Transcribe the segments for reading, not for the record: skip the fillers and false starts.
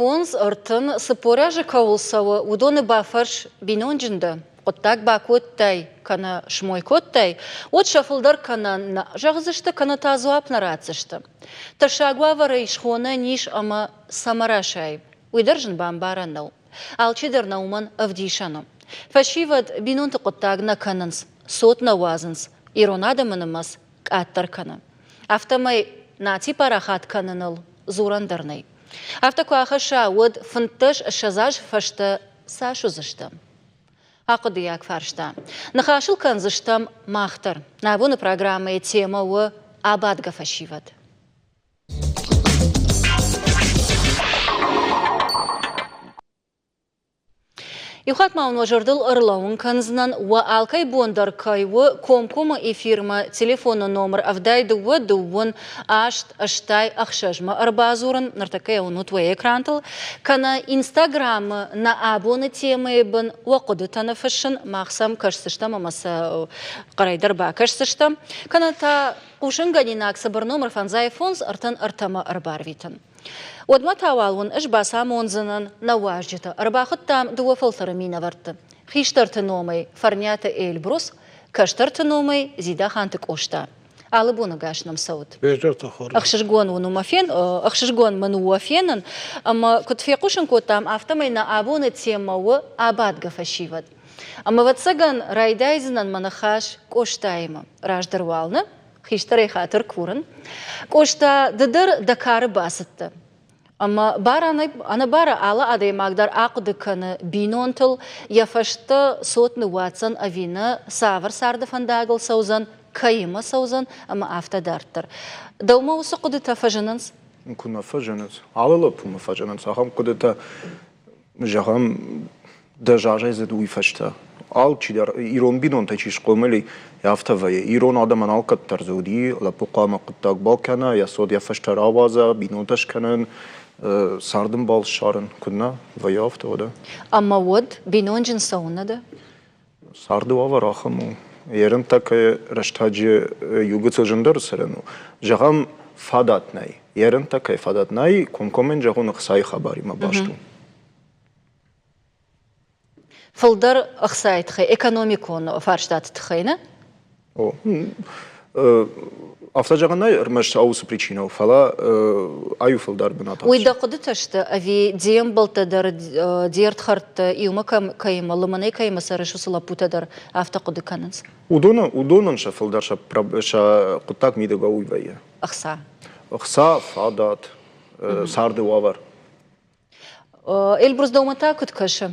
5, 30, 40 азы кӕуыл цӕуы, уыдоны бафӕрс, бинонджын дӕ, хъуыддаг бакодтай кӕнӕ смой кодтай, уӕд сӕ фылдӕр кӕнӕ нӕ зӕгъдзысты, кӕнӕ та дзуапп нӕ ратдзысты. Тӕссаг уавӕрӕй схонӕн ис ӕмӕ цӕмӕ расайы, уый дӕр зын бамбарӕн нӕу. Алчидӕр нӕ уымӕн ӕвдисӕн у. Фӕсивӕд бинонты хъуыддаг нӕ кӕнынц, цот нӕ уадзынц, ирон адӕмы нымӕц къаддӕр кӕны. Афтӕмӕй наци парахат кӕныныл дзурӕн дӕр нӕй. Афтӕ куы ахӕсса, уӕд 15-20 азы фӕстӕ цас уыдзыстӕм? Ахъуыдыйаг фарста. Ныхас ыл кӕндзыстӕм мах дӕр. Нӕ абоны программӕйы темӕ у абадгӕ фӕсивӕд. Иу хатт ма уын уӕ зӕрдыл ӕрлӕууын кӕндзынӕн, уӕ алкӕй бон дӕр кӕй у комкоммӕ эфирмӕ телефоны номыр 72 дыууын аст ӕстай ӕхсӕзмӕ ӕрбадзурын, ныртӕккӕ йӕ уынут уӕ экрантыл, кӕнӕ Инстаграмы нӕ абоны темӕйы бын уӕ хъуыдытӕ ныффыссын, мах сӕм кӕсдзыстӕм ӕмӕ сӕ хъӕрӕй дӕр бакӕсдзыстӕм, кӕнӕ та хъусынгӕнинаг цыбыр номыр фӕндзай фондз ӕртын ӕртӕмӕ ӕрбарвитын. Уӕдмӕ та уал уын ӕз бацамондзынӕн нӕ уазджыты. Ӕрбахуыдтам дыууӕ фӕлтӕры минӕвӕртты. Хистӕрты номӕй Фӕрниаты Эльбрус, кӕстӕрты номӕй Зидаханты Къоста. Алы боны гас нӕм цӕут. Ӕхсызгон уын у мӕ фен, ӕхсызгон мын у уӕ фенын. Ӕмӕ куыд фехъусын кодтам, афтӕмӕй нӕ абоны темӕ у абадгӕ фӕсивӕд. Ӕмӕ, ӕвӕццӕгӕн, райдайдзынӕн мӕ ныхас Къостаимӕ. Раздӕр уал нӕ хистӕрӕй хатыр курын. Къоста, ды дӕр дӕ кары бацыдтӕ. Ӕмӕ ӕнӕбары алы адӕймаг дӕр ахъуыды кӕны бинонтыл, йӕ фӕстӕ цот ныууадздзӕн ӕви нӕ, цавӕр царды фӕндагыл цӕудзӕн, кӕимӕ цӕудзӕн ӕмӕ афтӕ дарддӕр. Дӕумӕ уыцы хъуыдытӕ фӕзынынц? Куы нӕ фӕзынынц. Алы лӕппумӕ фӕзынынц ахӕм хъуыдытӕ. Зӕгъӕм, дӕ зазӕйдзыд уый фӕстӕ. Алчидӕр, ирон бинонтӕй чи схъомыл и, афтӕ вӕййы. Ирон адӕмӕн алкӕддӕр дзы уыди, лӕппу хъуамӕ хъуыддаг бакӕна, йӕ цот йӕ фӕстӕ рауадза, бинонтӕ скӕнын, цардӕмбал ссарын. Куыд нӕ вӕййы афтӕ, уӕдӕ? Ӕмӕ уӕд бинонджын цӕуылнӕ дӕ? Царды уавӕр ахӕм у. Ерынтӕ рӕстӕджы иугыцыл зындӕр цӕрӕн у. Зӕгъӕм, фадат нӕй. Ерынтӕ кӕй фадат нӕй, комкоммӕ зӕгъон ӕхцайы хабаримӕ баст у. Фылдӕр ӕхцайы тыххӕй, экономикон фарстаты тыххӕй, нӕ? О, афтӕ зӕгъӕн нӕй, ӕрмӕст уыцы причинӕ у, фӕлӕ ай у фылдӕр бынат. Уый дӕ хъуыдытӕ сты ӕви де мбӕлттӕ дӕр, де рдхӕрдтӕ иумӕ кӕимӕ, лымӕнӕй кӕимӕ цӕрыс, уыцы лӕппутӕ дӕр афтӕ хъуыды кӕнынц? Уыдонӕн сӕ фылдӕр сӕ хъуыддаг мидӕгӕй уый вӕййы. Ӕхца. Ӕхца, фадат, царды уавӕр. Эльбрус дӕумӕ та куыд кӕсы?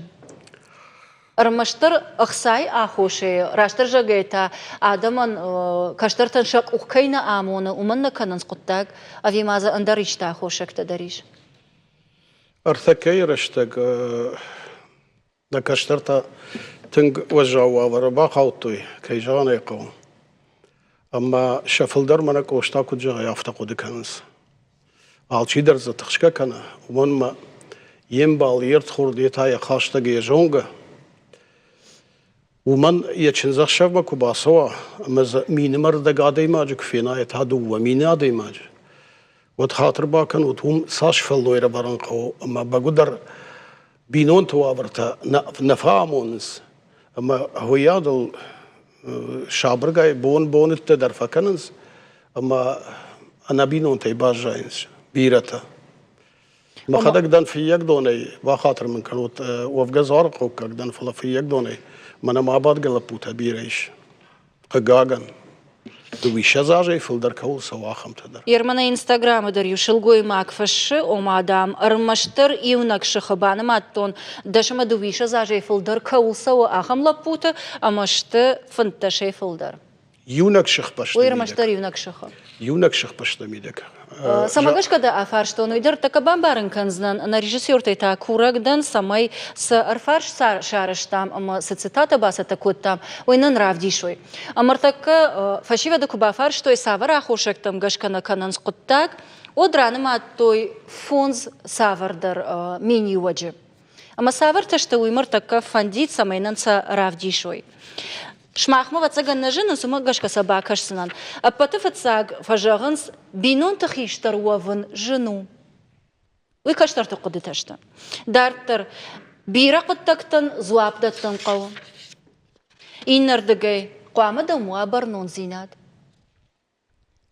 Ӕрмӕстдӕр ӕхцайы аххосӕй, растдӕр зӕгъгӕйӕ та адӕмӕн, кӕстӕртӕн сӕ къух кӕй нӕ амоны, уымӕн нӕ кӕнынц хъуыддаг, ӕви ма дзы ӕндӕр исты аххосӕгтӕ дӕр ис? Ӕртӕккӕйы рӕстӕг нӕ кӕстӕртӕ тынг уӕззау уавӕры бахаудтой, кӕй зӕгъын ӕй хъӕуы. Ӕмӕ сӕ фылдӕр мӕнӕ Къоста куыд зӕгъы, афтӕ хъуыды кӕнынц. Алчидӕр дзы тыхсгӕ кӕны, уымӕн ӕмӕ йе мбал, йе рдхорд, йе та йӕ хӕстӕг, йӕ зонгӕ. Уымӕн йӕ чындзӕхсӕвмӕ куы бацӕуа ӕмӕ дзы минымӕ рдӕг адӕймаджы куы фена, йе та 2000 адӕймаджы, уӕд хатыр бакӕнут, уым цас фӕллой ӕрӕвӕрын хъӕуы ӕмӕ бӕгуыдӕр бинонты уавӕртӕ нӕ фӕамонынц ӕмӕ уыйадыл сабыргай бон-боныттӕ дӕр фӕкӕнынц ӕмӕ ӕнӕ бинонтӕй баззайынц бирӕтӕ. Мӕхӕдӕг дӕн Фыййагдонӕй, бахатыр мын кӕнут, уӕвгӕ дзуарыхъӕуккаг дӕн, фӕлӕ Фыййагдонӕй мӕнӕ ма абадгӕ лӕппутӕ бирӕ ис. Хъыгагӕн, дыууиссӕдз азӕй фылдӕр кӕуыл цӕуы, ахӕмтӕ дӕр. Ерманы Инстаграмы дӕр иу сылгоймаг фыссы, ома, дам, ӕрмӕстдӕр иунӕг сыхы банымадтон, дӕс ӕмӕ дыууиссӕдз азӕй фылдӕр кӕуыл цӕуы, ахӕм лӕппуты, ӕмӕ сты фынддӕсӕй фылдӕр. Иунӕг сыхбӕсты Уый ӕрмӕстдӕр иунӕг сыхы. Иунӕг сыхбӕсты мидӕг. Цӕмӕ гӕсгӕ дӕ афарстон, уый дӕр тӕккӕ бамбарын кӕндзынӕн. Нӕ режиссертӕй та курӕг дӕн, цӕмӕй цы ӕрфарст сарӕзтам ӕмӕ цы цитатӕ бацӕттӕ кодтам, уый нын равдисой. Ӕмӕ ӕртӕккӕ фӕсивӕды куы бафарстой, цавӕр аххосӕгтӕм гӕсгӕ нӕ кӕнынц хъуыддаг, уӕд ранымадтой фондз цавӕрдӕр миниуӕджы. Ӕмӕ цавӕртӕ сты, уый мӕртӕккӕ фӕндид, цӕмӕй нын сӕ равдисой. Сымахмӕ, ӕвӕццӕгӕн, нӕ зынынц, уымӕ гӕсгӕ сӕ бакӕсдзынӕн. Ӕппӕты фыццаг фӕзӕгъынц, бинонты хистӕр уӕвын зын у. Уый кӕстӕрты хъуыдытӕ сты. Дарддӕр бирӕ хъуыддӕгтӕн дзуапп дӕттын хъӕуы. Иннӕрдыгӕй хъуамӕ дӕм уа бӕрнондзинад.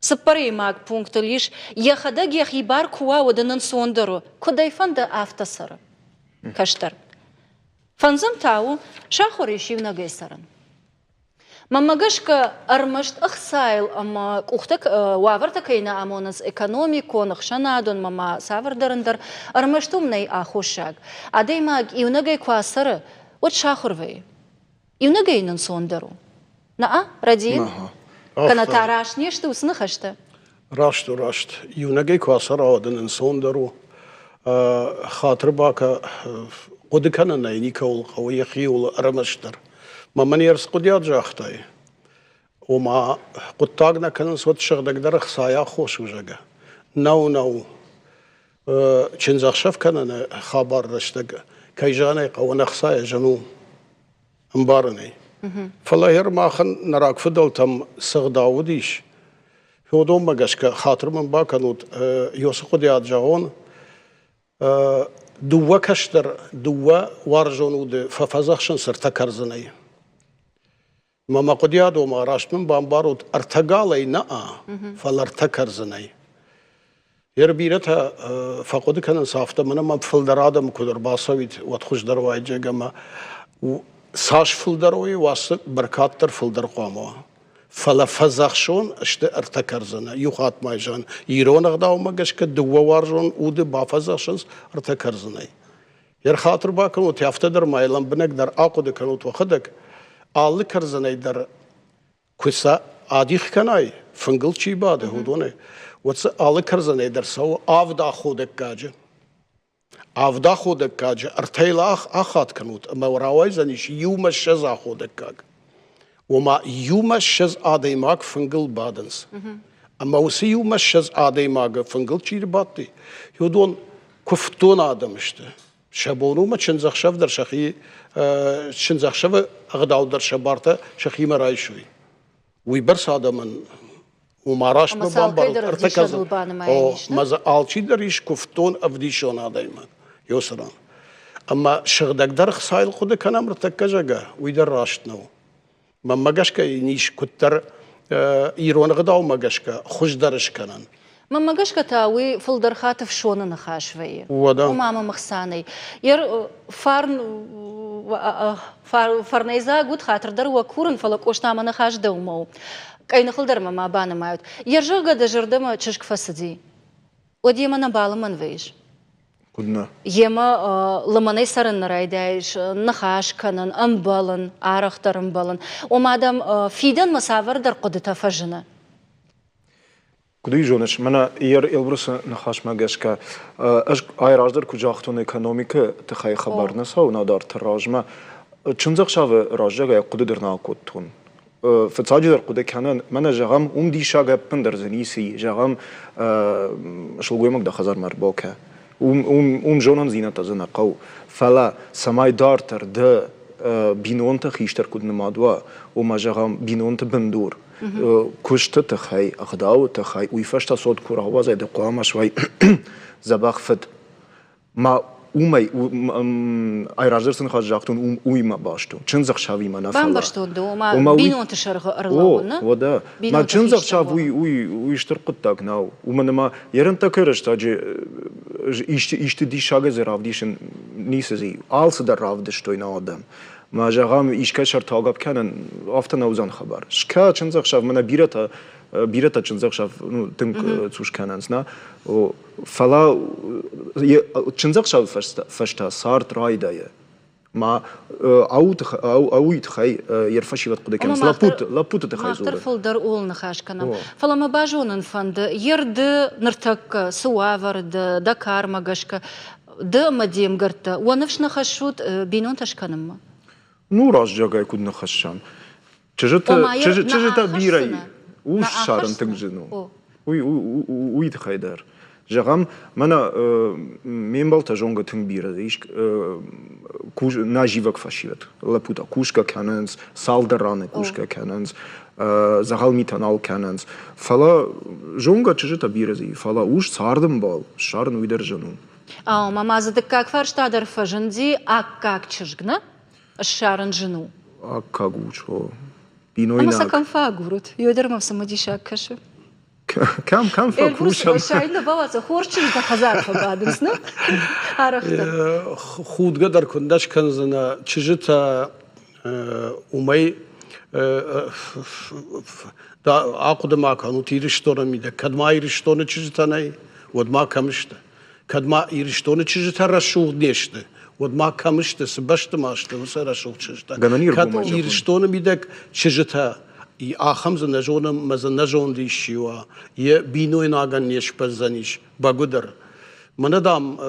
Цыппӕрӕймаг пунктыл ис, йӕхӕдӕг йӕхи бар куы уа, уӕд ын ӕнцондӕр у, куыд ӕй фӕнды, афтӕ цӕры. Кӕстӕр. Фӕндзӕм та у, сахуыр ис иунӕгӕй цӕрын. Мӕнмӕ гӕсгӕ, ӕрмӕст ӕхцайыл ӕмӕ къухтӕ уавӕртӕ кӕй нӕ амонынц экономикон, ӕхсӕнадон ӕмӕ ма цавӕрдӕр ӕндӕр, ӕрмӕст уым нӕй аххосаг. Адӕймаг иунӕгӕй куы ацӕры, уӕд сахуыр вӕййы. Иунӕгӕй йын ӕнцондӕр у. Нӕ, рӕдийын? Кӕнӕ та раст не сты уыцы ныхӕстӕ? Раст у, раст. Иунӕгӕй куы ацӕра, уӕд ын ӕнцондӕр у. Хатыр бакӕ, хъуыды кӕнын ӕй никӕуыл хъӕуы, йӕхиуыл ӕрмӕстдӕр. Мӕ мын йе рцхъуыдиад загътай, ома хъуыддаг нӕ кӕнынц, уӕд сыгъдӕгдӕр ӕхцайы аххос у, зӕгъгӕ. Нӕу, нӕу. Чындзӕхсӕв кӕныны хабар рӕстӕг, кӕй зӕгъын ӕй хъӕуы, ӕхцайӕ зын у. Ӕмбарын ӕй. Фӕлӕ гъер махӕн нӕ рагфыдӕлтӕм цы гъдау уыдис, уыдонмӕ гӕсгӕ хатыр мын бакӕнут, Иосы хъуыдыйад зӕгъон, дыууӕ кӕстӕр, дыууӕ уарзон уды фӕфӕдзӕхсынц ӕртӕ кӕрдзынӕй. Мӕ мӕ хъуыдыйад ома раст мын бамбарут, ӕртӕ галӕй нӕ, фӕлӕ ӕртӕ кӕрдзынӕй. Ер бирӕтӕ фӕхъуыды кӕнынц афтӕ, мӕнӕ мӕм фылдӕр адӕм куыд ӕрбацӕуид, уӕд хуыздӕр уаид, зӕгъгӕ, ӕмӕ цас фылдӕр уой, уацы бӕркад дӕр фылдӕр хъуамӕ уа. Фӕлӕ фӕдзӕхсон сты ӕртӕ кӕрдзыны. Иу хатт ма зӕгъын, ирон ӕгъдаумӕ гӕсгӕ дыууӕ уарзон уды бафӕдзӕхсынц ӕртӕ кӕрдзынӕй. Йе рхатыр бакӕнут, афтӕ дӕр ма йӕ лӕмбынӕгдӕр ахъуыды кӕнут уӕхӕдӕг, алы кӕрдзынӕй дӕр куы сӕ адих кӕнай, фынгыл чи бады, уыдонӕй, уӕд дзы алы кӕрдзынӕй дӕр цӕуы авд аходӕггаджы. Авд аходӕггаджы ӕртӕйыл ахат кӕнут, ӕмӕ рауайдзӕнис иумӕ 20 аходӕггаг. Ома иумӕ 20 адӕймаг фынгыл бадынц. Ӕмӕ уыцы иумӕ 20 адӕймагы фынгыл чи рбадти, уыдон куывддон адӕм сты. Сӕ бон у мӕ чындзӕхсӕв дӕр сӕхи чындзӕхсӕвы ӕгъдау дӕр сӕ бартӕ сӕхимӕ райсой. Уыйбӕрц адӕмӕн уымӕ рӕстмӕ бамбарут ӕртӕ О, мӕ дзы алчидӕр ис куывддон ӕвдисон адӕймаг Йосыран. Ӕмӕ сыгъдӕгдӕр хцайыл хъуыды кӕнӕм ӕртӕккӕ, зӕгъгӕ, уый дӕр раст нӕу. Мӕнмӕ гӕсгӕ йын ис куыддӕр ирон ӕгъдаумӕ гӕсгӕ хуыздӕр скӕнӕн. Мӕнмӕ гӕсгӕ та уый фылдӕр хатт ӕфсоны ныхас вӕййы. Уӕдӕ. Ома мӕм ӕхсӕнӕй. Фарн фӕрнӕйдзаг уыд, хатыр дӕр уӕ курын, фӕлӕ Къоста мӕ ныхас дӕумӕ у. Къӕйныхыл дӕр мӕ ма банымайут. Йе рзӕгъгӕ дӕ зӕрдӕмӕ чызг фӕцыди. Уӕд йемӕ нӕ балымӕн вӕййыс? Куыд нӕ? Йемӕ лымӕнӕй цӕрын нӕ райдайыс, ныхас кӕнын, ӕмбӕлын, арӕхдӕр ӕмбӕлын. Ома дӕм фидӕнмӕ цавӕрдӕр хъуыдытӕ фӕзыны? Куыд уый зоныс, мӕнӕ Эльбрусы ныхасмӕ гӕсгӕ, ӕз ай раздӕр куы загътон экономикӕ тыххӕй хабар нӕ цӕуы нӕдӕрты размӕ, чындзӕхсӕвы раззагӕй хъуыды дӕр нал кодтон. Фыццаджыдӕр хъуыды кӕнӕн, мӕнӕ зӕгъӕм, уым диссаг ӕппындӕр дзы ницы и, зӕгъӕм, сылгоймаг дӕ хӕдзармӕ ӕрбакӕ. Уым зонындзинӕдтӕ дзы нӕ хъӕуы. Фӕлӕ цӕмӕй дарддӕр дӕ бинонты хистӕр куыд нымад уа, уымӕ, зӕгъӕм, бинонты бындур, куысты тыххӕй, ӕгъдауы тыххӕй, уый фӕстӕ цот куы рауадзай, ды хъуамӕ суай дзӕбӕх фыд. Ма уымӕй, ай раздӕр цы ныхас загътон, уыимӕ баст у. Чындзӕхсӕвимӕ нӕ фӕлӕ. Бамбӕрстон ды, ома бинонты сӕргъы ӕрлӕууын, нӕ? Уӕдӕ. Мӕ чындзӕхсӕв уый, уый, уый стыр хъуыддаг нӕу. Уымӕн ӕмӕ ерынтӕ рӕстӕджы исты, исты диссагӕй дзы равдисын ницы дзы алцыдӕр равдыстой нӕ адӕм. Мӕ зӕгъӕм, искӕй сӕртагӕпп кӕнын афтӕ нӕ уыдзӕн хабар. Скӕ чындзӕхсӕв, мӕнӕ бирӕтӕ бирӕтӕ чындзӕхсӕв ну, тынг цъус кӕнынц, нӕ? Фӕлӕ чындзӕхсӕвы фӕстӕ цард райдайы. Ма ауый тыххӕй йе рфӕсивӕд хъуыды кӕнынц. Лӕппуты тыххӕй дзуры. Мах дӕр фылдӕр ууыл ныхас кӕнӕм. Фӕлӕ мӕ базонын фӕнды, ер ды ныртӕккӕ цы уавӕры дӕ, дӕ кармӕ гӕсгӕ, ды ӕмӕ де мгӕрттӕ, уӕ ныфс нӕ хӕссут бинонтӕ скӕнынмӕ? Ну, раззагӕй куыд ныххӕссӕм? Чызджытӕ бирӕ ус ссарын тынг зын у. Уый тыххӕй дӕр. Зӕгъӕм, мӕнӕ ме мбӕлттӕ зонгӕ тынг бирӕ ис нӕ зивӕг фӕсивӕд. Лӕппутӕ кусгӕ кӕнынц, цалдӕр раны кусгӕ кӕнынц, дзӕгъӕл митӕ нал кӕнынц. Фӕлӕ зонгӕ чызджытӕ бирӕ дзы и, фӕлӕ ус цардӕмбал ссарын уый дӕр зын у. Ау, ӕмӕ ма дзы дыккаг фарста дӕр фӕзынди аккаг чызг, нӕ? Ссарын зын у. Аккаг у, о. Бинойнаг. Ӕмӕ сӕ кӕм фӕагурут? Йой дӕр мӕм цымыдисаг кӕсы. Кӕм, кӕм фӕкусӕм? Сайд нӕ бауадза, хорз чызджытӕ хӕдзары фӕбадынц, нӕ? Арӕхдӕр. Худгӕ дӕр куыннӕ скӕндзынӕ, чызджытӕ уымӕй ахъуыды ма кӕнут Ирыстоны мидӕг. Кӕд ма Ирыстоны чызджытӕ нӕй, уӕд ма кӕм сты? Кӕд ма Ирыстоны чызджытӕ рӕсугъд не сты, уӕд ма кӕм сты, цы бӕсты ма сты уыцы рӕсугъд чызджытӕ? Кӕд Ирыстоны мидӕг чызджытӕ ахӕм дзы нӕ зонӕм мӕ дзы нӕ зонд исчи уа, йӕ бинойнагӕн не сбӕздзӕнис, бӕгуыдӕр. Мӕнӕ, дам,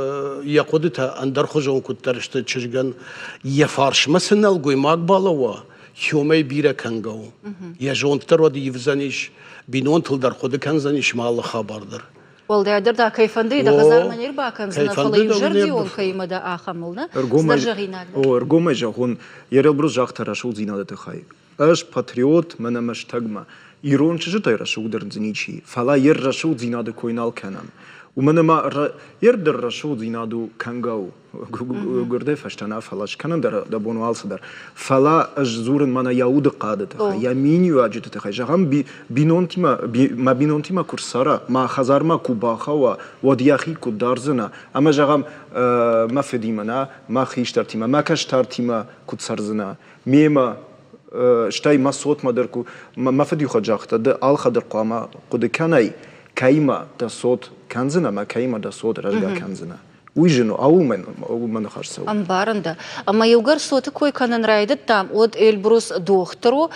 йӕ хъуыдытӕ ӕндӕрхуызон куыддӕр сты чызгӕн, йӕ фарсмӕ цы нӕлгоймаг балӕууа, уымӕй бирӕ кӕнгӕ у. Йӕ зонд дӕр уӕд ивдзӕнис, бинонтыл дӕр хъуыды кӕндзӕнис ма алы хабар дӕр. Уӕлдайдӕр дӕ кӕй фӕнды, дӕ хӕдзармӕ не рбакӕндзынӕ, фӕлӕ иузӕрдион кӕимӕ дӕ, ахӕмыл, нӕ? Цыдӕр зӕгъинаг дӕ. О, ӕргомӕй зӕгъон, Ерелбрус загъта рӕсугъддзинады тыххӕй. Ӕз патриот, мӕнӕ мӕстӕгмӕ. Ирон чызджытӕй рӕсугъддӕр дзы ничи, фӕлӕ йе рӕсугъддзинады кой нал кӕнӕм. Уымӕн ӕмӕ йе рдӕр рӕсугъддзинад у кӕнгӕ у. Гуырдӕй фӕстӕ нӕ, фӕлӕ скӕнын дӕр дӕ бон у алцыдӕр. Фӕлӕ ӕз дзурын мӕнӕ йӕ удыхъӕды тыххӕй, йӕ миниуӕджыты тыххӕй. Зӕгъӕм, бинонтимӕ, мӕ бинонтимӕ куы рцӕра, мӕ хӕдзармӕ куы бахауа, уӕд йӕхи куыд дардзынӕ? Ӕмӕ зӕгъӕм, мӕ фыдимӕ нӕ, мӕ хистӕртимӕ, мӕ кӕстӕртимӕ куыд цӕрдзынӕ? Мемӕ, стӕй мӕ цотмӕ дӕр куы мӕ фыд иу хатт загъта, ды алхӕддӕр хъуамӕ хъуыды кӕнай, кӕимӕ дӕ цот кӕндзынӕ ӕмӕ кӕимӕ дӕ цот рӕзгӕ кӕндзынӕ. Уый зын у, ауыл мӕ ныхас цӕуы. Ӕмбарын дӕ. Ӕмӕ иугӕр цоты кой кӕнын райдыдтам, уӕд Эльбрус дохтыр у,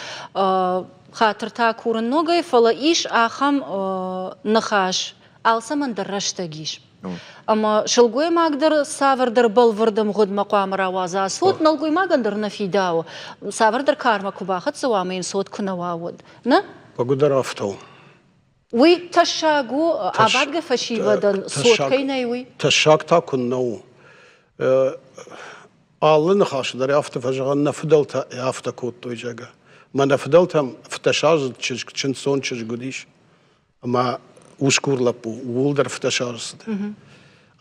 хатыртӕ курын ногӕй, фӕлӕ ис ахӕм ныхас, алцӕмӕн дӕр рӕстӕг ис. Ӕмӕ сылгоймаг дӕр цавӕрдӕр бӕлвырд ӕмгъуыдмӕ хъуамӕ рауадза, цот нӕлгоймагӕн дӕр нӕ фидауы. Цавӕрдӕр кармӕ куы бахӕццӕ уа ӕмӕ йын цот куы нӕ уа, уӕд. Нӕ? Бӕгуыдӕр афтӕ у. Уый тӕссаг у, абадгӕ фӕсивӕдӕн цот кӕй нӕй, уый? Тӕссаг та куыннӕ у. Алы ныхасы дӕр афтӕ фӕзӕгъӕн, нӕ фыдӕлтӕ афтӕ кодтой, зӕгъгӕ. Мӕ нӕ фыдӕлтӕм фыдӕсаздзыд чызг, чындздзон чызг уыдис. Ӕмӕ усгур лӕппу ууыл дӕр фыдӕсаз цыд.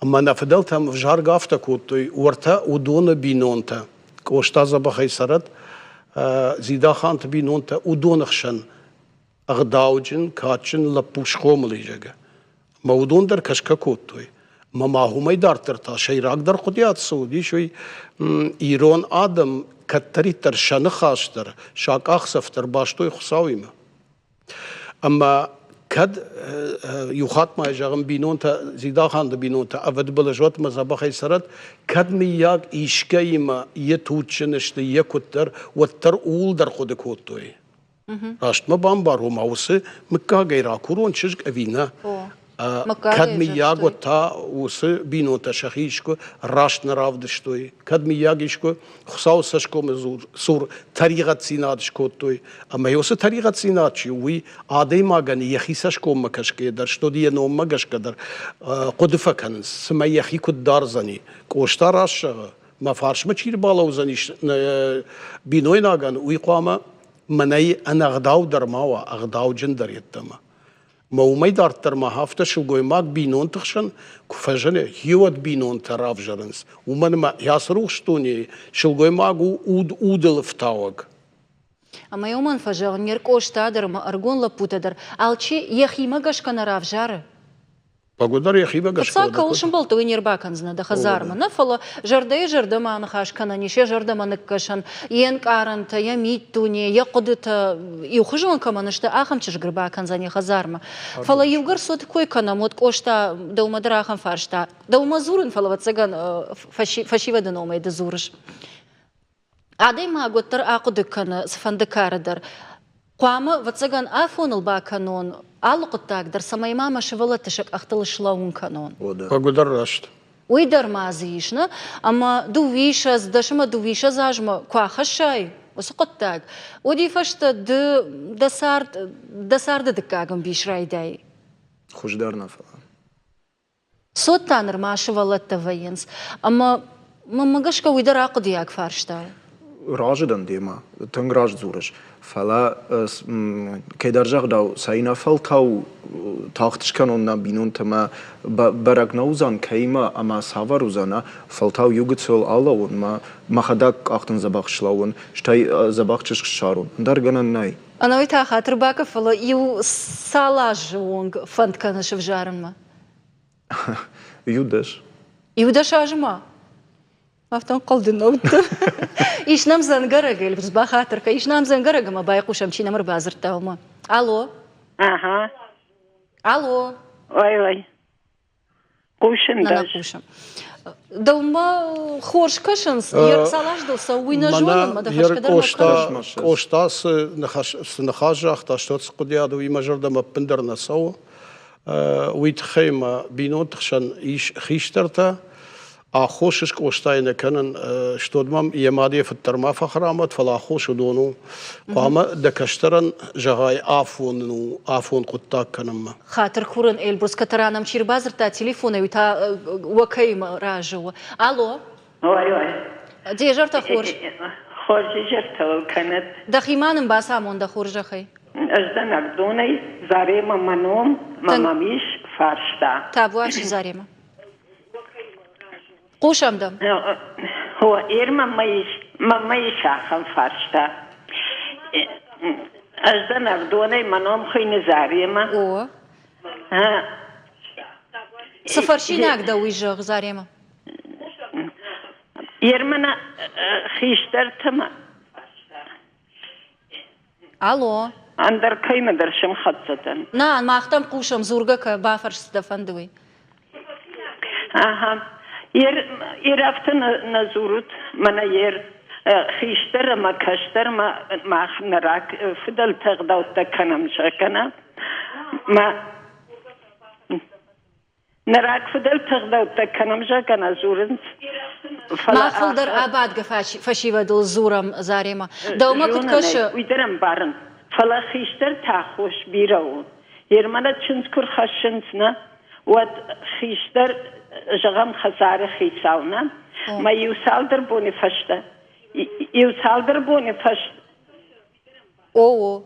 Ӕмӕ нӕ фыдӕлтӕм ӕвзаргӕ афтӕ кодтой, уӕртӕ уыдоны бинонтӕ, Къоста дзӕбӕхӕй цӕрӕд, Зидаханты бинонтӕ уыдоны хсӕн ӕгъдауджын, кадджын лӕппу схъомыл и, зӕгъгӕ. Ӕмӕ уыдон дӕр кӕсгӕ кодтой. Ӕмӕ ма уымӕй дарддӕр та сӕйрагдӕр хъуыдыйад цы уыдис, уый ирон адӕм кӕддӕриддӕр сӕ ныхас дӕр, сӕ къахдзӕф дӕр бастой Хуыцауимӕ. Ӕмӕ кӕд иу хатт ма зӕгъын, бинонтӕ, Зидаханты бинонтӕ ӕвӕдбылыз уӕд мӕ дзӕбӕхӕй цӕрӕд, кӕд мыййаг искӕимӕ йе туджджын сты, йе куыддӕр, уӕддӕр ууыл дӕр хъуыды кодтой. Раст мӕ бамбар, ома уыцы мыггагӕй ракурон чызг ӕви нӕ? Кӕд мыййаг уӕд та уыцы бинонтӕ сӕхи искуы раст нӕ равдыстой, кӕд мыййаг искуы Хуыцауы цӕсгомы цур тӕригъӕддзинад скодтой, ӕмӕ уыцы тӕригъӕддзинад чи у, уый адӕймагӕн йӕхи цӕсгоммӕ кӕсгӕйӕ дӕр, стод йӕ номмӕ гӕсгӕ дӕр хъуыды фӕкӕнынц, цымӕ йӕхи куыд дардзӕни. Къоста раст зӕгъы, мӕ фарсмӕ чи рбалӕудзӕнис бинойнагӕн, уый хъуамӕ мӕнӕй ӕнӕгъдаудӕр ма уа, ӕгъдауджындӕр йеддӕмӕ. Мӕ уымӕй дарддӕр ма афтӕ сылгоймаг бинонты хсӕн куы фӕзыны, хиуӕд бинонтӕ равзӕрынц, уымӕн ӕмӕ ацы рухс дунейы сылгоймаг у уд удыл ӕфтауӕг. Ӕмӕ уымӕн фӕзӕгъын, не ркъоста дӕр ӕмӕ ӕрыгон лӕппутӕ дӕр алчи йӕхимӕ гӕсгӕ нӕ равзары. Бӕгуыдӕр йӕхимӕ гӕсгӕ. Фыццаг кӕуыл сымбӕлдтӕ, уый не рбакӕндзынӕ дӕ хӕдзармӕ, нӕ, фӕлӕ зӕрдӕйы зӕрдӕмӕ аныхас кӕнӕн ис, йӕ зӕрдӕмӕ ныккӕсӕн, йе нкъарӕнтӕ, йӕ миддуне, йӕ хъуыдытӕ иухуызон кӕмӕн сты, ахӕм чызг ӕрбакӕндзӕн йӕ хӕдзармӕ. Фӕлӕ иугӕр цоты кой кӕнӕм, уӕд Къоста, дӕумӕ дӕр ахӕм фарста. Дӕумӕ дзурын, фӕлӕ, ӕвӕццӕгӕн, фӕсивӕды номӕй ды дзурыс. Адӕймаг уӕддӕр ахъуыды кӕны цыфӕнды кары дӕр. Хъуамӕ, ӕвӕццӕгӕн, афоныл бакӕнон алы хъуыддаг дӕр, цӕмӕй ма мӕ сывӕллӕтты сӕ къӕхтыл слӕууын кӕнон. Бӕгуыдӕр раст. Уый дӕр ма дзы ис, нӕ? Ӕмӕ дыууиссӕдз, дӕс ӕмӕ дыууиссӕдз азмӕ куы ахӕссай уыцы хъуыддаг, уӕд уый фӕстӕ ды дӕ цард, дӕ царды дыккаг ӕмбис райдай. Хуыздӕр нӕ фӕлӕ. Цот та нырма сывӕллӕттӕ вӕййынц. Ӕмӕ мӕнмӕ гӕсгӕ уый дӕр ахъуыдыйаг фарста у. Разы дӕн демӕ, тынг раст дзурыс. Фӕлӕ кӕйдӕр загъдау, цӕйнӕфӕлтау тагъд скӕнон нӕ бинонтӕ мӕ бӕрӕг нӕ уыдзӕн кӕимӕ ӕмӕ цавӕр уыдзӕн, фӕлтау иу гыццыл алӕууон мӕ мӕхӕдӕг къӕхтын дзӕбӕх слӕууон, стӕй дзӕбӕх чызг ссарон. Ӕндӕр гӕнӕн нӕй. Ӕнӕуый та хатыр бакӕ, фӕлӕ иу цал азы онг фӕнд кӕныс ӕвзарынмӕ? Иу дӕс. Иу дӕс азы ма? Афтӕ ӕнхъӕл дын нӕ уыдтӕн. Ис нӕм дзӕнгӕрӕг, Эльбрус, бахатыр кӕн. Ис нӕм дзӕнгӕрӕг ӕмӕ байхъусӕм, чи нӕм ӕрбадзырдта, уымӕ. Алло. Ага. Алло. Ой-ой. Хъусын дӕ. Хъусӕм. Дӕумӕ хорз кӕсынц, цал азы дыл цӕуы, уый нӕ зонын, мӕ дӕ фӕсгӕ дӕр ма Къоста цы ныхас загъта, что цы хъуыдыйад, уый мӕ зӕрдӕмӕ ӕппындӕр нӕ цӕуы. Уый тыххӕй мӕ бинонты хсӕн ис хистӕртӕ, Аххос Къостайы нӕ кӕнын, стод мӕм йӕ мад йӕ фыд дӕр ма фӕхӕрамӕд, фӕлӕ аххос уыдон у. Хъуамӕ дӕ кӕстӕрӕн зӕгъай афон у, афон хъуыддаг кӕнынмӕ. Хатыр курын, Эльбрус, кӕддӕра нӕм чи рбадзырдта телефонӕй, уый та уӕ кӕимӕ разы у. Алло. Ой, ой. Де зӕртӕ хорз. Хорз изӕртӕ уыл кӕнӕд. Дӕхимӕ нын бацамон дӕ хорзӕхӕй. Ӕз дӕн Агдонӕй, Заремӕ мӕ ном, мӕ мӕм ис фарста. Табуафси, Заремӕ. Хъусӕм дӕм. О, ир мӕмӕ ис ахӕм фарста. Ӕз дӕн Агдонӕй, мӕ ном хуыйны Заремӕ. О. Цы фӕрсинаг дӕ уый зӕгъ, Заремӕ? Ермӕ хистӕртӕмӕ Алло. Ӕндӕр кӕимӕдӕр сӕмхӕццӕ дӕн. Нӕ, мах дӕм хъусӕм, дзургӕ кӕ, бафӕрс дӕ фӕнды уый. Ага. Ер, ер афтӕ нӕ дзурут, мӕнӕ ер хистӕр ӕмӕ кӕстӕрмӕ мах нӕ раг фыдӕлтӕ ӕгъдӕуттӕ кӕнӕм, зӕгъгӕ, нӕ? Ма Нӕ рагфыдӕлты ӕгъдӕуттӕ кӕнӕм, зӕгъгӕ, нӕ дзурынц. Мах фылдӕр абадгӕ фӕсивӕдыл дзурӕм, Заремӕ. Дӕумӕ куыд кӕсы? Уый дӕр ӕмбарын. Фӕлӕ хистӕрты аххос бирӕ у. Ермӕнӕ чындз куы рхӕссынц, нӕ, уӕд хистӕр, зӕгъӕм, хӕдзары хицау, нӕ, мӕ иу цалдӕр боны фӕстӕ, иу цалдӕр боны фӕстӕ О, о.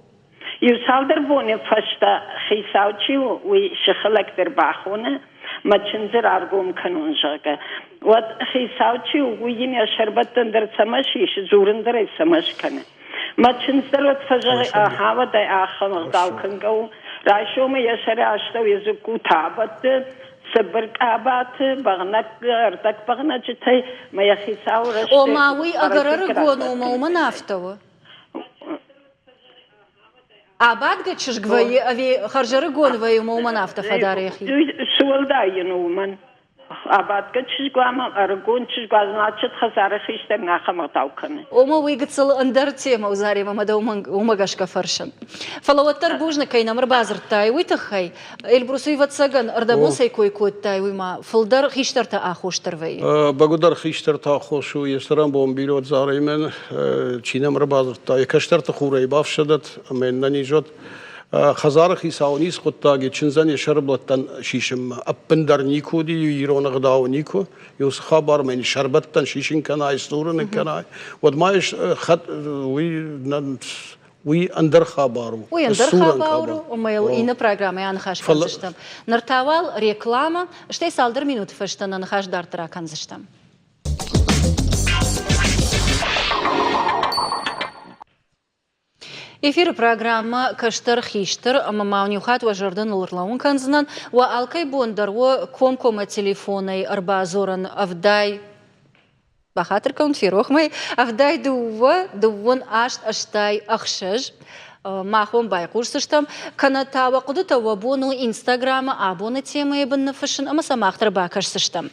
Иу цалдӕр боны фӕстӕ хицау чи у, уый сыхы лӕг дӕр бахоны, мӕ чындзы раргом кӕнон, зӕгъгӕ. Уӕд хицау чи у, уый йын йӕ сӕрбӕттӕн дӕр цӕмӕ сисы, дзурын дӕр ӕй цӕмӕ скӕны. Мӕ чындз дӕр уӕд фӕзӕгъы, ахӕ, уӕд ӕй ахӕм ӕгъдау кӕнгӕ у. Райсомы йӕ сӕры астӕу йӕ дзыккутӕ абӕтты, цыбыр къабаты, бӕгънӕг, ӕрдӕгбӕгънӕджытӕй мӕ йӕ хицауы рӕзты Ома уый ӕгӕр ӕрыгон у, ӕмӕ уымӕн афтӕ у? Абадгӕ чызг вӕййы ӕви хӕрзӕрыгон вӕййы, ӕмӕ уымӕн афтӕ фӕдары йӕхи? Цы уӕлдай йын у уымӕн? Абадгӕ чызг уа ӕмӕ ӕрыгон чызг уа, значит, хӕдзары хистӕр нӕ ахӕм ӕгъдау кӕны. Ома уый гыццыл ӕндӕр темӕ у, Заремӕ, мӕ дӕ уымӕ гӕсгӕ фӕрсын. Фӕлӕ уӕддӕр бузныг, кӕй нӕм ӕрбадзырдтай, уый тыххӕй. Эльбрус, ӕвӕццӕгӕн, ӕрдӕбон цӕй кой кодтай, уый ма фылдӕр хистӕрты аххос дӕр вӕййы. Бӕгуыдӕр хистӕрты аххос у, йе цӕрӕнбон бирӕ Заремӕн, чи нӕм ӕрбадзырдта, йӕ кӕстӕрты хурӕй бафсӕдӕд ӕмӕ йын нӕниз уӕд. Хӕдзары хицау ницы хъуыддаг и, чындзӕн йӕ сӕрыблӕттӕн сисынмӕ ӕппындӕр никуы уыди, ирон ӕгъдауы никуы. Иу цы хабармӕ йын сӕрбӕттӕн сисын кӕнай, сдзурын ын кӕнай, уӕд ма уый уый ӕндӕр хабар у. Уый ӕндӕр хабар у, ӕмӕ йыл иннӕ программӕйы аныхас кӕндзыстӕм. Ныр та уал рекламӕ, стӕй цалдӕр минуты фӕстӕ нӕ ныхас дарддӕр акӕндзыстӕм. Эфиры программӕ «Кӕстӕр хистӕр» ӕмӕ ма уын иу хатт уӕ зӕрдӕ ныл ӕрлӕууын кӕндзынӕн. Уӕ алкӕй бон дӕр уӕ комкоммӕ телефонӕй ӕрбадзурын ӕвдай бахатыр кӕнут, ферох мӕ, 72 дыууын аст 86 мах уӕм байхъусдзыстӕм, кӕнӕ та уӕ хъуыдытӕ уӕ бон у Инстаграмы абоны темӕйы бын ныффыссын ӕмӕ сӕ мах дӕр бакӕсдзыстӕм.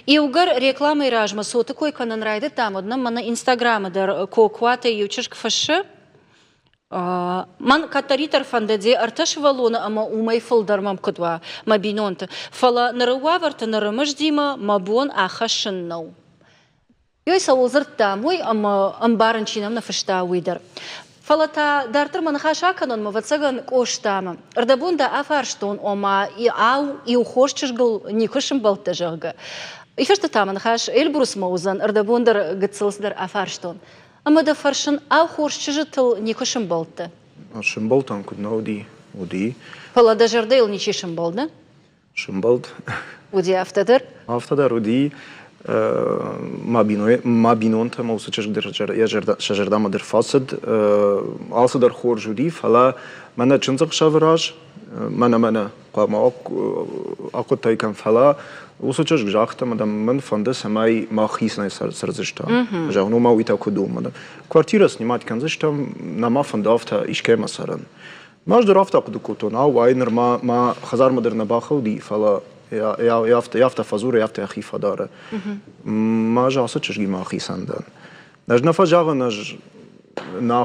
Иугӕр рекламӕйы размӕ цоты кой кӕнын райдыдтам, уӕд нӕм мӕнӕ Инстаграмы дӕр Кокуатӕй иу чызг фыссы, Мӕн кӕддӕриддӕр фӕндыди ӕртӕ сывӕллоны ӕмӕ уымӕй фылдӕр мӕм куыд уа мӕ бинонты. Фӕлӕ ныры уавӕрты ныры мыздимӕ мӕ бон ахӕссын нӕу. Ёй цӕуыл дзырдтам, уый ӕмӕ ӕмбарын чи нӕм ныффыста, уый дӕр. Фӕлӕ та дарддӕр мӕ ныхас акӕнон, ӕвӕццӕгӕн, Къостамӕ. Ӕрдӕбон дӕ афарстон, ома, ау, иу хорз чызгыл никуы сымбӕлдтӕ, зӕгъгӕ. Уый фӕстӕ та мӕ ныхас Эльбрусмӕ уыдзӕн, ӕрдӕбон дӕр гыццыл цыдӕр афарстон. Ӕмӕ дӕ фӕрсын, ау, хорз чызджытыл никуы сымбӕлдтӕ? Сымбӕлтӕн куыд нӕ уыди. Уыди. Фӕлӕ дӕ зӕрдӕйыл ничи сӕмбӕлд, нӕ? Сӕмбӕлд. Уыди афтӕ дӕр? Афтӕ дӕр уыди. Мӕ бинонтӕ мӕ уыцы чызг дӕр сӕ зӕрдӕмӕ дӕр фӕцыд. Алцыдӕр хорз уыди, фӕлӕ мӕнӕ чындзӕхсӕвы раз мӕнӕ-мӕнӕ хъуамӕ ахъуыдтаиккам, фӕлӕ уыцы чызг загъта, мадам, мӕн фӕнды, цӕмӕй мах хицӕнӕй цӕрдзыстӕм. Зӕгъын, ома уый та куыд у? Квартирӕ снимать кӕндзыстӕм, нӕма фӕнды афтӕ искӕимӕ цӕрын. Ӕз дӕр афтӕ хъуыды кодтон, ау, ай нырма мӕ хӕдзармӕ дӕр нӕ бахауди, фӕлӕ афтӕ фӕдзуры, афтӕ йӕхи фӕдары. Ӕз ацы чызгимӕ ахицӕн дӕн. Ӕз нӕ фӕзӕгъын, ӕз нӕ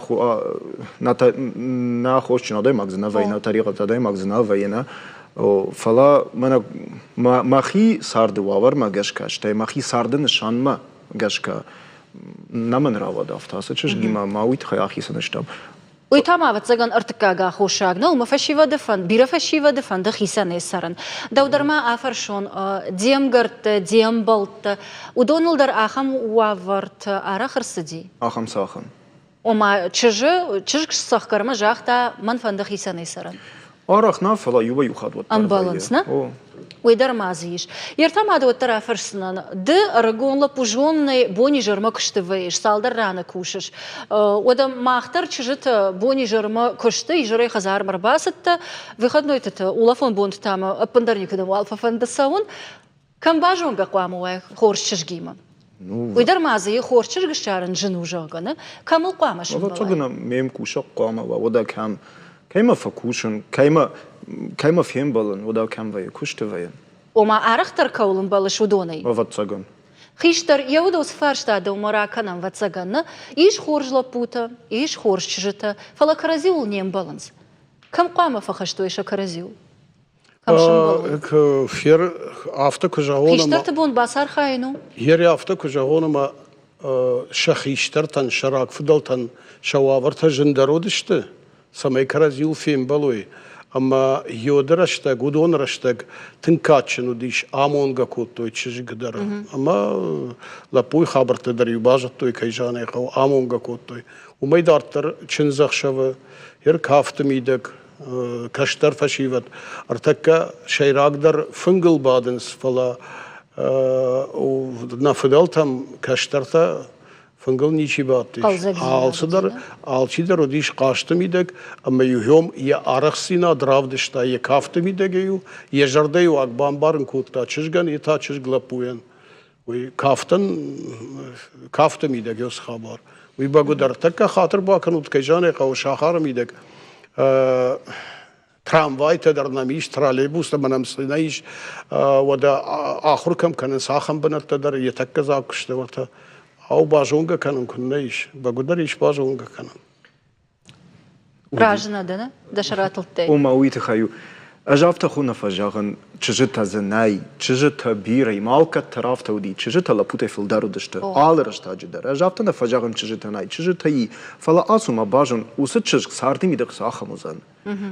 аххосджын адӕймаг дзы нӕ вӕййы, нӕ тӕригъӕд адӕймаг дзы нӕ вӕййы, нӕ. Фӕлӕ мӕнӕ мӕхи царды уавӕрмӕ гӕсгӕ, стӕй мӕхи царды нысанмӕ гӕсгӕ нӕ мын рауад афтӕ. Ацы чызгимӕ ма уый тыххӕй ахицӕн стӕм. Уый та ма, ӕвӕццӕгӕн, ӕртыккаг аххосаг нӕу, ӕмӕ фӕсивӕды фӕнд, бирӕ фӕсивӕды фӕнды хицӕнӕй цӕрын. Дӕу дӕр ма афӕрсон, де мгӕрттӕ, де мбӕлттӕ, уыдоныл дӕр ахӕм уавӕртӕ арӕх ӕрцыди? Ахӕм цахӕм? Ома, чызджы, чызг цӕхгӕрмӕ загъта, мӕн фӕнды хицӕнӕй цӕрын. Арӕх нӕ, фӕлӕ иуӕй-иу хатт уӕддӕр Ӕмбӕлынц, нӕ? О. Уый дӕр ма дзы ис. Йе ртӕ мады уӕддӕр афӕрсдзынӕн. Ды, ӕрыгон лӕппу, зонынӕй бонизӕрмӕ куысты вӕййыс, цалдӕр раны кусыс. Уӕдӕ мах дӕр чызджытӕ бонизӕрмӕ куысты, изӕрӕй хӕдзармӕ ӕрбацыдтӕ, выходнойты та, улӕфӕн бонты та мӕ ӕппындӕр никуыдӕм уал фӕфӕнды цӕуын. Кӕм базонгӕ хъуамӕ уай хорз чызгимӕ? Уый дӕр ма дзы хорз чызг ссарын зын у, зӕгъгӕ, нӕ? Кӕм ыл хъуамӕ сӕмбӕлай? Ӕвӕццӕгӕн, ме мкусӕг хъуамӕ уа, уӕдӕ кӕм? Кӕимӕ фӕкусын, кӕимӕ, кӕимӕ фембӕлын, уӕдӕ кӕм вӕййы, куысты вӕййын. Ома арӕхдӕр кӕуыл ӕмбӕлыс, уыдонӕй? Ӕвӕццӕгӕн. Хистӕр, йӕ уд уыцы фарста дӕумӕ ракӕнӕм, ӕвӕццӕгӕн, нӕ? Ис хорз лӕппутӕ, ис хорз чызджытӕ, фӕлӕ кӕрӕдзиуыл не мбӕлынц. Кӕм хъуамӕ фӕхӕст уой сӕ кӕрӕдзиуыл? Кӕм сӕмбӕлой? Фер афтӕ куы зӕгъон, Хистӕрты бон бацархайын у? Ере афтӕ куы зӕгъон, ӕмӕ сӕ хистӕртӕн, сӕ рагфыдӕлтӕн сӕ уавӕртӕ зындӕр уыдысты, цӕмӕй кӕрӕдзиуыл фембӕлой. Ӕмӕ йоды рӕстӕг, уыдон рӕстӕг тынг кадджын уыдис, амонгӕ кодтой чызг дӕр. Ӕмӕ лӕппуйы хабӕрттӕ дӕр-иу базыдтой, кӕй зӕгъын ӕй хъӕуы, амонгӕ кодтой. Уымӕй дарддӕр чындзӕхсӕвы, йе ркафты мидӕг кӕстӕр фӕсивӕд ӕртӕккӕ сӕйрагдӕр фынгыл бадынц, фӕлӕ нӕ фыдӕлтӕм кӕстӕртӕ фынгыл ничи бадтис. Алцыдӕр, алчидӕр уыдис хъазты мидӕг ӕмӕ-иу йӕ арӕхстдзинад равдыста йӕ кафты мидӕг-иу, йӕ зӕрдӕйы уаг бамбарын кодта чызгӕн, йе та чызг лӕппуйӕн. Уый кафтӕн, кафты мидӕг ис хабар. Уый бӕгуыдӕр тӕккӕ хатыр бакӕнут, кӕй зӕгъын хъӕуы, сахары мидӕг трамвайтӕ дӕр нӕм ис, троллейбустӕ ма нӕм цы нӕ ис, уӕдӕ ахуыр кӕм кӕнынц, ахӕм бынӕттӕ дӕр йӕ тӕккӕ дзаг куы сты, уӕртӕ. Ау, базонгӕ кӕнын куыннӕ ис, бӕгуыдӕр ис базонгӕ кӕнын. Разы нӕ дӕ, нӕ? Дӕ сӕр атылдтай. Ома уый тыххӕй у. Ӕз афтӕ хуы нӕ фӕзӕгъын, чызджытӕ дзы нӕй, чызджытӕ бирӕ, ма алкӕддӕр афтӕ уыди, чызджытӕ лӕппутӕй фылдӕр уыдысты алы рӕстӕджы дӕр. Ӕз афтӕ нӕ фӕзӕгъын, чызджытӕ нӕй, чызджытӕ и, фӕлӕ ацу ма базон, уыцы чызг царды мидӕг цахӕм уыдзӕн.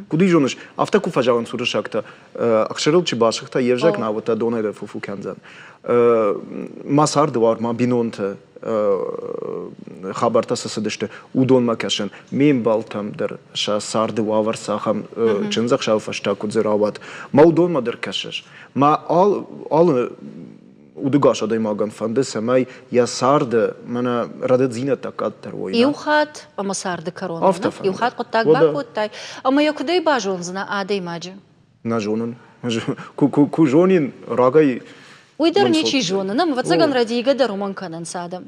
Куыд уый зоныс, афтӕ куы фӕзӕгъынц уырыссӕгтӕ, ӕхсырыл чи басыгъта, йе взаг науӕд та донӕй дӕр фу-фу кӕндзӕн. Мӕ царды уар, мӕ бинонты хабӕрттӕ цы цыдысты, уыдонмӕ кӕсын. Ме мбӕлттӕм дӕр сӕ царды уавӕр цахӕм чындзӕхсӕвы фӕстӕ куыд дзы рауад, мӕ уыдонмӕ дӕр кӕсыс. Мӕ алы удыгас адӕймагӕн фӕнды, цӕмӕй йӕ царды мӕнӕ рӕдыддзинӕдтӕ къаддӕр уой. Иу хатт ӕмӕ царды кӕрон иу хатт хъуыддаг бакодтай, ӕмӕ йӕ куыдӕй базондзынӕ адӕймаджы? Нӕ зонын. Куы зонин, рагӕй Уый дӕр ничи зоны. Нӕ, ӕвӕццӕгӕн, рӕдийгӕ дӕр уымӕн кӕнынц адӕм.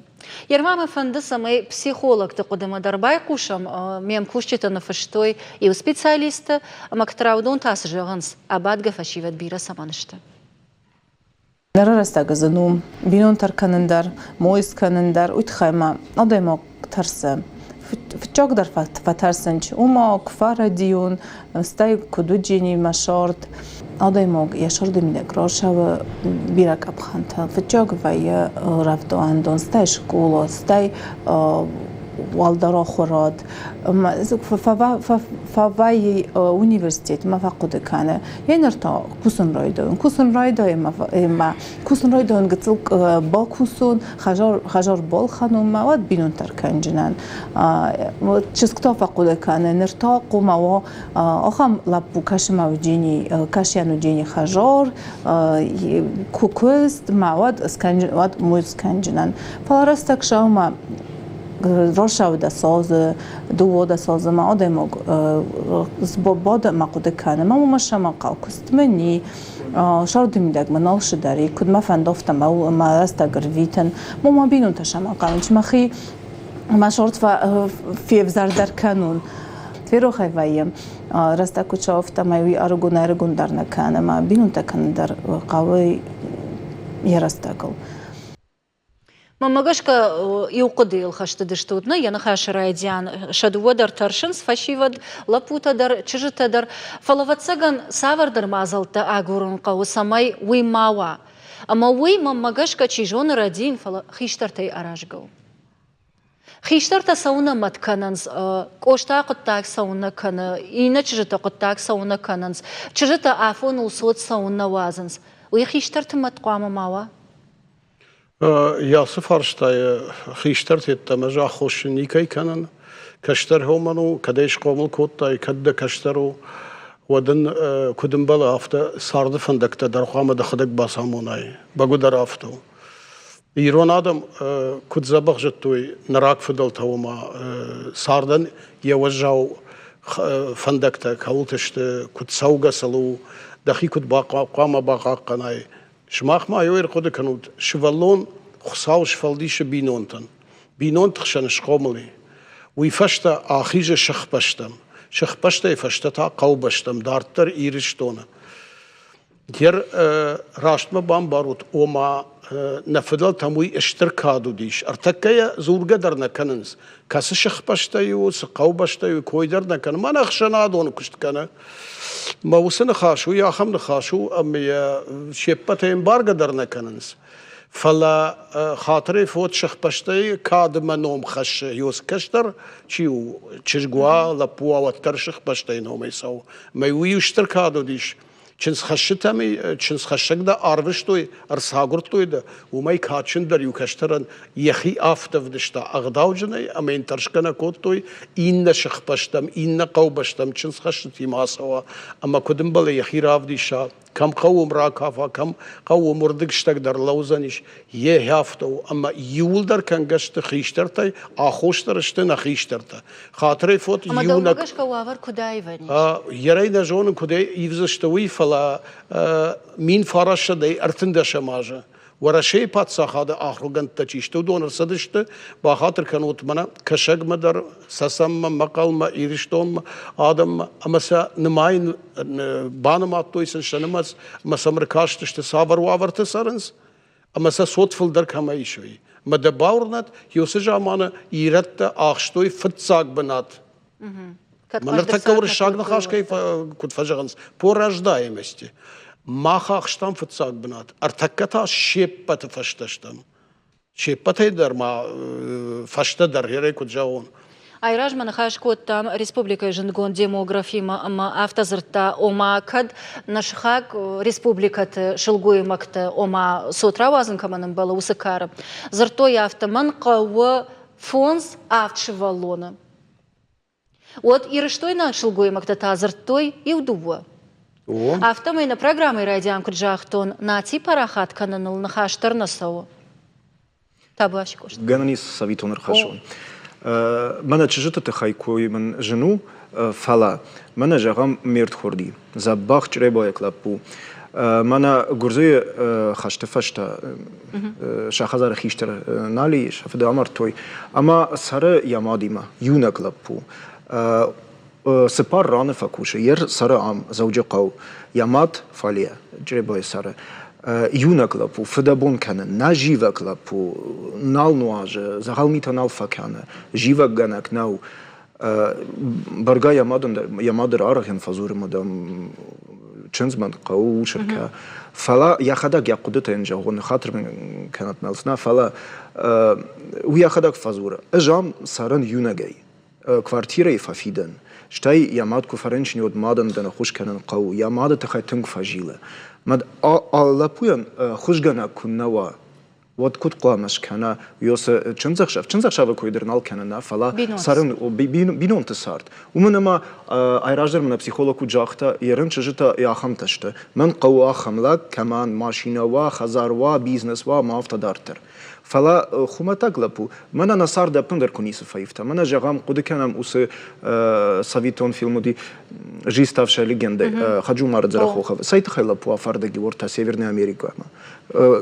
Ерма мӕ фӕнды, цӕмӕй психологты хъуыдымӕ дӕр байхъусӕм. Ме мкусджытӕ ныффыстой иу специалисты, ӕмӕ уыдон та цы зӕгъынц, абадгӕ фӕсивӕд бирӕ цӕмӕн сты? Ныры рӕстӕг зын у бинонтӕ ркӕнын дӕр, мой скӕнын дӕр, уый тыххӕй ма адӕймаг тӕрсы. Фыццагдӕр фӕтӕрсынч, уымӕ куы фӕрӕдийон, стӕй куыд уыджени мӕ сӕрд. Адӕймаг йӕ сӕрды мидӕг рацӕуы бирӕ къӕпхӕнтӕ. Фыццаг вӕййы рӕвдауӕндон, стӕй скъола, стӕй. уӕлдӕр ахуырад, фӕвӕййы университетмӕ фӕхъуыды кӕны. Еныр та кусын райдайон. Кусын райдайын ӕмӕ кусын райдайон гыццыл бакусон, хӕзар балхӕнон мӕ уӕд бинонтӕ ркӕнджынӕн. Чызг та фӕхъуыды кӕны, ныр та хъуамӕ уа ахӕм лӕппу кӕсы мӕ уыджени, кӕсӕн уыджени хӕзар, куы куыст мӕ уӕд уӕд мой скӕнджынӕн. Фӕлӕ рӕстӕг сӕумӕ росаудӕс азы, дыууадӕс азы ма адӕймаг бады ӕмӕ хъуыды кӕны, мӕ уымӕ сӕмӕнхъӕл куыстмӕ ни, сӕрды мидӕг мӕ нал сыдӕр и, куыд мӕ фӕнды, афтӕ мӕ мӕ рӕстӕг ӕрвитын. Мӕ мӕ бинонтӕ сӕмӕнхъӕл мӕхи мӕ сорт февзӕрдӕр кӕнун. Ферохӕй вӕййы, рӕстӕг куыд цӕуы, афтӕмӕй уый ӕрыгон-ӕрыгон дӕр нӕ кӕны, мӕ бинонтӕ кӕнын дӕр хъӕуы йӕ рӕстӕгыл. Мӕнмӕ гӕсгӕ, иу хъуыдыйыл хӕстыдыстут, нӕ йӕ ныхасы райдиан сӕ дыууӕ дӕр тӕрсынц фӕсивӕд, лӕппутӕ дӕр, чызджытӕ дӕр. Фӕлӕ, ӕвӕццӕгӕн, цавӕрдӕр мадзӕлттӕ агурын хъӕуы, цӕмӕй уый ма уа. Ӕмӕ уый, мӕнмӕ гӕсгӕ, чи зоны, рӕдийын, фӕлӕ хистӕртӕй аразгӕ у. Хистӕртӕ цӕуыннӕ мӕт кӕнынц, Къоста хъуыддаг цӕуыннӕ кӕны, иннӕ чызджытӕ хъуыддаг цӕуыннӕ кӕнынц, чызджытӕ афоныл цот цӕуыннӕ уадзынц. Уый хистӕрты мӕт хъуамӕ ма уа? Ацы фарстайы хистӕрты йеддӕмӕ ӕз аххосджын никӕй кӕнын. Кӕстӕр уымӕн у, кӕд ӕй схъомыл кодтай, кӕд дӕ кӕстӕр у, уӕд ын куыд ӕмбӕлы, афтӕ царды фӕндӕгтӕ дӕр хъуамӕ дӕхӕдӕг бацамонай. Бӕгуыдӕр афтӕ у. Ирон адӕм куыд дзӕбӕх зыдтой нӕ рагфыдӕлтӕ, ома цардӕн йӕ уӕззау фӕндӕгтӕ кӕуылты сты, куыд цӕугӕ сыл у, дӕхи куыд хъуамӕ бахъахъхъӕнай. Сымах ма йӕ ӕрхъуыды кӕнут, сывӕллон Хуыцау сфӕлдисы бинонтӕн. Бинонты хсӕн схъомыл и. Уый фӕстӕ ахизы сыхбӕстӕм. Сыхбӕстӕй фӕстӕ та хъӕубӕстӕм, дарддӕр Ирыстоны. Гер рӕстмӕ бамбарут, ома нӕ фыдӕлтӕм уый стыр кад уыдис. Ӕртӕккӕ йӕ дзургӕ дӕр нӕ кӕнынц. Кӕцы сыхбӕстӕй у, цы хъӕубӕстӕй у, кой дӕр нӕ кӕны. Мӕнӕ ӕхсӕнадон куыст кӕны. Мӕ уыцы ныхас уый ахӕм ныхас у, ӕмӕ йӕ се ппӕтӕй ӕмбаргӕ дӕр нӕ кӕнынц. Фӕлӕ хатырӕй фод сыхбӕстӕй кады мӕ ном хӕссы. Ёз кӕстӕр чи у, чызг уа, лӕппу уа, уӕддӕр сыхбӕстӕй номӕй цӕуы. Мӕ уый стыр кад уыдис. Чындзхӕсджытӕм чындзхӕссӕг дӕ арвыстой, ӕрцагуырдтой дӕ, уымӕй кадджындӕр иу кӕстӕрӕн йӕхи афтӕ вдыста ӕгъдауджынӕй ӕмӕ йын тӕрсгӕ нӕ кодтой, иннӕ сыхбӕстӕм, иннӕ хъӕубӕстӕм чындзхӕсджытимӕ ацӕуа ӕмӕ куыд ӕмбӕлы йӕхи равдиса, кӕм хъӕуы уым ракафа, кӕм хъӕуы уым уырдыгстӕг дӕр лӕудзӕнис, йе афтӕ у, ӕмӕ иууылдӕр кӕнгӕ сты хистӕртӕй, аххос дӕр сты нӕ хистӕртӕ. Хатырӕй фот Ӕмӕ дӕумӕ гӕсгӕ уавӕр куыд аивӕн ис? Ерӕй нӕ зонын, куыд ивдзысты уый, фӕлӕ 1913 азы Уӕрӕсейы паддзахады ахуыргӕндтӕ чи сты, уыдон ӕрцыдысты, бахатыр кӕнут мӕнӕ Кӕсӕгмӕ дӕр, Цӕцӕнмӕ, Мӕхъӕлмӕ, Ирыстонмӕ, адӕммӕ, ӕмӕ сӕ нымайын банымадтой сын сӕ нымӕц ӕмӕ сӕм ӕркастысты, цавӕр уавӕрты цӕрынц, ӕмӕ сӕ цот фылдӕр кӕмӕ ис, уый. Ӕмӕ дӕ бауырнӕд, уыцы заманы ирӕттӕ ахстой фыццаг бынат. Мӕ ныртӕккӕ уырыссаг ныхас кӕй куыд фӕзӕгъынц, по рождаемости. Мах ахстам фыццаг бынат, ӕртӕккӕ та се ппӕты фӕстӕ стӕм. Се ппӕтӕй дӕр ма фӕстӕдӕр, ерӕй куыд зӕгъон. Айразмӕ ныхас кодтам республикӕйы зындгонд демографимӕ ӕмӕ афтӕ дзырдта, ома кӕд нӕ сыхаг республикӕты сылгоймӕгтӕ, ома цот рауадзын кӕмӕн ӕмбӕлы, уыцы кары, дзырдтой афтӕ, мӕн хъӕуы фондз-авд сывӕллоны. Уӕд ирыстойнаг сылгоймӕгтӕ та дзырдтой иу-дыууӕ. Афтӕмӕй нӕ программӕйы райдиан куыд загътон, наци парахат кӕныныл ныхас дӕр нӕ цӕуы. Табуафси Къоста. Гӕнӕн ис цӕвиттон ӕрхӕссон. Мӕнӕ чызджыты тыххӕй кой мын зын у, фӕлӕ мӕнӕ зӕгъӕм ме рдхорди, дзӕбӕх чъребайаг лӕппу. Мӕнӕ Гуырдзыйы хӕсты фӕстӕ сӕ хӕдзары хистӕр нал и, сӕ фыды амардтой, ӕмӕ цӕры йӕ мадимӕ, иунӕг лӕппу. Цыппар раны фӕкусы, йе цӕры ам, Дзӕуджыхъӕу, йӕ мад фале, Чъребайы цӕры. Иунӕг лӕппу фыдӕбон кӕны, нӕ зивӕг лӕппу нал нуазы, дзӕгъӕл митӕ нал фӕкӕны, зивӕггӕнӕг нӕу. Бӕргӕ йӕ мадӕн йӕ мады раргъӕн фӕдзуры, мадам. Чындз мӕн хъӕуы ус ӕркӕ. Фӕлӕ йӕхӕдӕг йӕ хъуыдытӕ йын зӕгъон, хатыр мын кӕнӕт мӕлцна, фӕлӕ уый йӕхӕдӕг фӕдзуры. Ӕз ам цӕрын иунӕгӕй. Квартирӕйы фӕфидӕн. Стӕй йӕ мад куы фӕрынчын, уӕд мадӕн дӕр ӕххуыс кӕнын хъӕуы. Йӕ мады тыххӕй тынг фӕзилы. Мад алы лӕппуйӕн хуызгӕнӕг куы нӕ уа, уӕд куыд хъуамӕ скӕна уыцы чындзӕхсӕв? Чындзӕхсӕвы кой дӕр нал кӕны, нӕ, фӕлӕ цӕрын бинонты цард. Уымӕн ӕмӕ айраздӕр мын психолог куыд загъта, ерын чызджытӕ ахӕмтӕ сты. Мӕн хъӕуы ахӕм лӕг, кӕмӕн машинӕ уа, хӕдзар уа, бизнес уа ӕмӕ афтӕ дарддӕр. Фӕлӕ хуымӕтӕг лӕппу, мӕнӕ нӕ цард ӕппындӕр куы ницы фӕивта. Мӕнӕ, зӕгъӕм, хъуыды кӕнӕм уыцы советон фильм уыди «Жизнь, ставшая легендой» Хаджумары Дзӕрӕхоховы. Цӕй тыххӕй лӕппу афардӕг и уӕртӕ Северной Америкӕмӕ?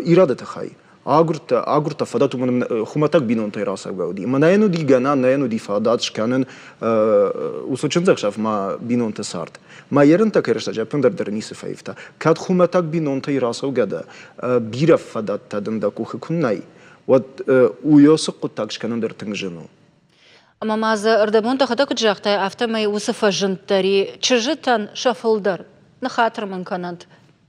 Ирӕды тыххӕй. Агуырдта, агуырдта фадат, уымӕн хуымӕтӕг бинонтӕй рацӕугӕ уыди. Мӕнӕ йын уыди гӕнӕн, нӕ йын уыди фадат скӕнын уыцы чындзӕхсӕв ма бинонты цард. Мӕ ерынтӕ кӕй рӕстӕджы ӕппындӕр дӕр ницы фӕивта. Кӕд хуымӕтӕг бинонтӕй рацӕугӕ дӕ, бирӕ фадӕттӕ дын дӕ къухы куы нӕй, уӕд уыцы хъуыддаг скӕнын дӕр тынг зын у. Ӕмӕ ма дзы ӕрдӕбон дӕхӕдӕг куыд загътай, афтӕмӕй уыцы фӕзынд дӕр и чызджытӕн сӕ фылдӕр. Ныххатыр мын кӕнӕнт,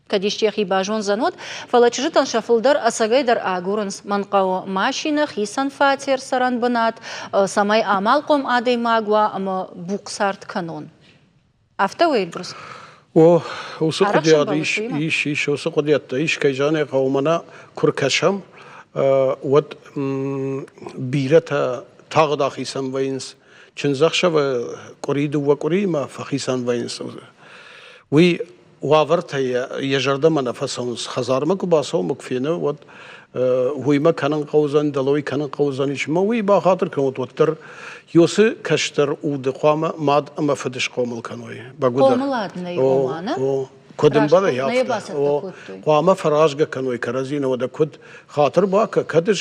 кӕд исчи йӕхи базондзӕн, уӕд, фӕлӕ чызджытӕн сӕ фылдӕр ӕцӕгӕй дӕр агурынц, мӕн хъӕуы машинӕ, хицӕн фатер, цӕрӕн бынат, цӕмӕй амалхъом адӕймаг уа ӕмӕ бухъ цард кӕнон. Афтӕ у, Эльбрус? О, уыцы хъуыдыйад ис, ис, ис, уыцы хъуыдыйӕдтӕ ис, кӕй зӕгъын хъӕуы, мӕнӕ куы ркӕсӕм, уӕд бирӕтӕ тагъд ахицӕн вӕййынц. Чындзӕхсӕвы къуыри дыууӕ къуыримӕ фӕхицӕн вӕййынц. Уый уавӕртӕ йӕ зӕрдӕмӕ нӕ фӕцӕуынц. Хӕдзармӕ куы бацӕуы ӕмӕ куы фены, уӕд уыимӕ кӕнын хъӕудзӕн, дӕлой кӕнын хъӕудзӕнис. Ӕмӕ уый бахатыр кӕнут, уӕддӕр Йосы кӕстӕр уды хъуамӕ мад ӕмӕ фыд схъомыл кӕной. Бӕгуыдӕр. Хъомылад нӕй ома, нӕ? О, куыд ӕмбарай, афтӕ. О, хъуамӕ фӕразгӕ кӕной кӕрӕдзи, уӕдӕ куыд хатыр бакӕ, кӕд ӕз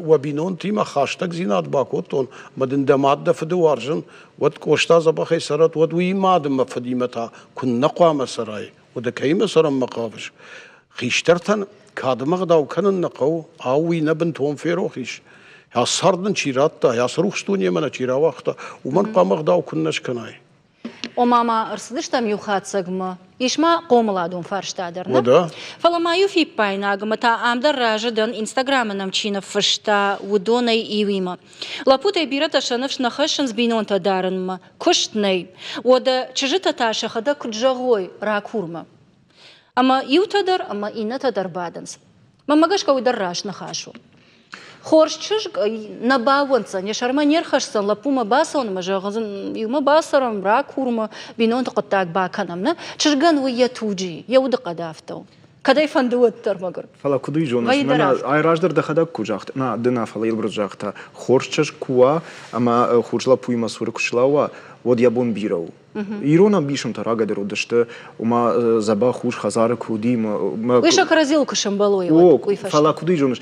уӕ бинонтимӕ хӕстӕгдзинад бакодтон, ӕмӕ дын дӕ мад дӕ фыды уарзын, уӕд Къоста дзӕбӕхӕй цӕрӕд, уӕд уый мад ӕмӕ фыдимӕ та куыннӕ хъуамӕ цӕрай, уӕдӕ кӕимӕ цӕрынмӕ хъавыс? Хистӕртӕн кадмӕ ӕгъдау кӕнын нӕ хъӕуы, ау, уый нӕ бынтон ферох ис. Йӕ цард нын чи радта, йӕ цы рухс дунемӕ нӕ чи рауагъта, уымӕн хъуамӕ ӕгъдау куыннӕ скӕнай. Ома ма ӕрцыдыстӕм иу хатдзӕгмӕ. Ис ма хъомыладон фарста дӕр, нӕ? Фӕлӕ ма иу фиппаинаг ӕмӕ та ам дӕр разы дӕн, Инстаграмы нӕм чи ныффыста, уыдонӕй иуимӕ. Лӕппутӕй бирӕтӕ сӕ ныфс нӕ хӕссынц бинонтӕ дарынмӕ, куыст нӕй. Уӕдӕ чызджытӕ та сӕхӕдӕг куыд зӕгъой ракурмӕ. Ӕмӕ иутӕ дӕр ӕмӕ иннӕтӕ дӕр бадынц. Мӕнмӕ гӕсгӕ уый дӕр раст ныхас у. Хорз чызг нӕ баууӕнддзӕн, йӕ сӕрмӕ не рхӕсдзӕн лӕппумӕ бацӕуынмӕ, зӕгъдзӕн, иумӕ бацӕрӕм, ракурмӕ, бинонты хъуыддаг бакӕнӕм. Нӕ чызгӕн уый йӕ туджы, йӕ удыхъӕд афтӕ у. Кӕд ӕй фӕнды, уӕддӕр мӕгуыр. Фӕлӕ куыд уый зоныс, мӕнӕ ай раздӕр дӕхӕдӕг куы загъта, нӕ, ды нӕ, фӕлӕ Елберд загъта, хорз чызг куы уа ӕмӕ хорз лӕппуимӕ цуры куы слӕууа, уӕд йӕ бон бирӕ у. Ирон ӕмбисонтӕ рагӕй уыдысты, ома дзӕбӕх хус хӕдзары куы уыди. Уый сӕ кӕрӕдзийыл куы сӕмбӕлой, уӕд уый фӕстӕ. Фӕлӕ куыд уый зоныс,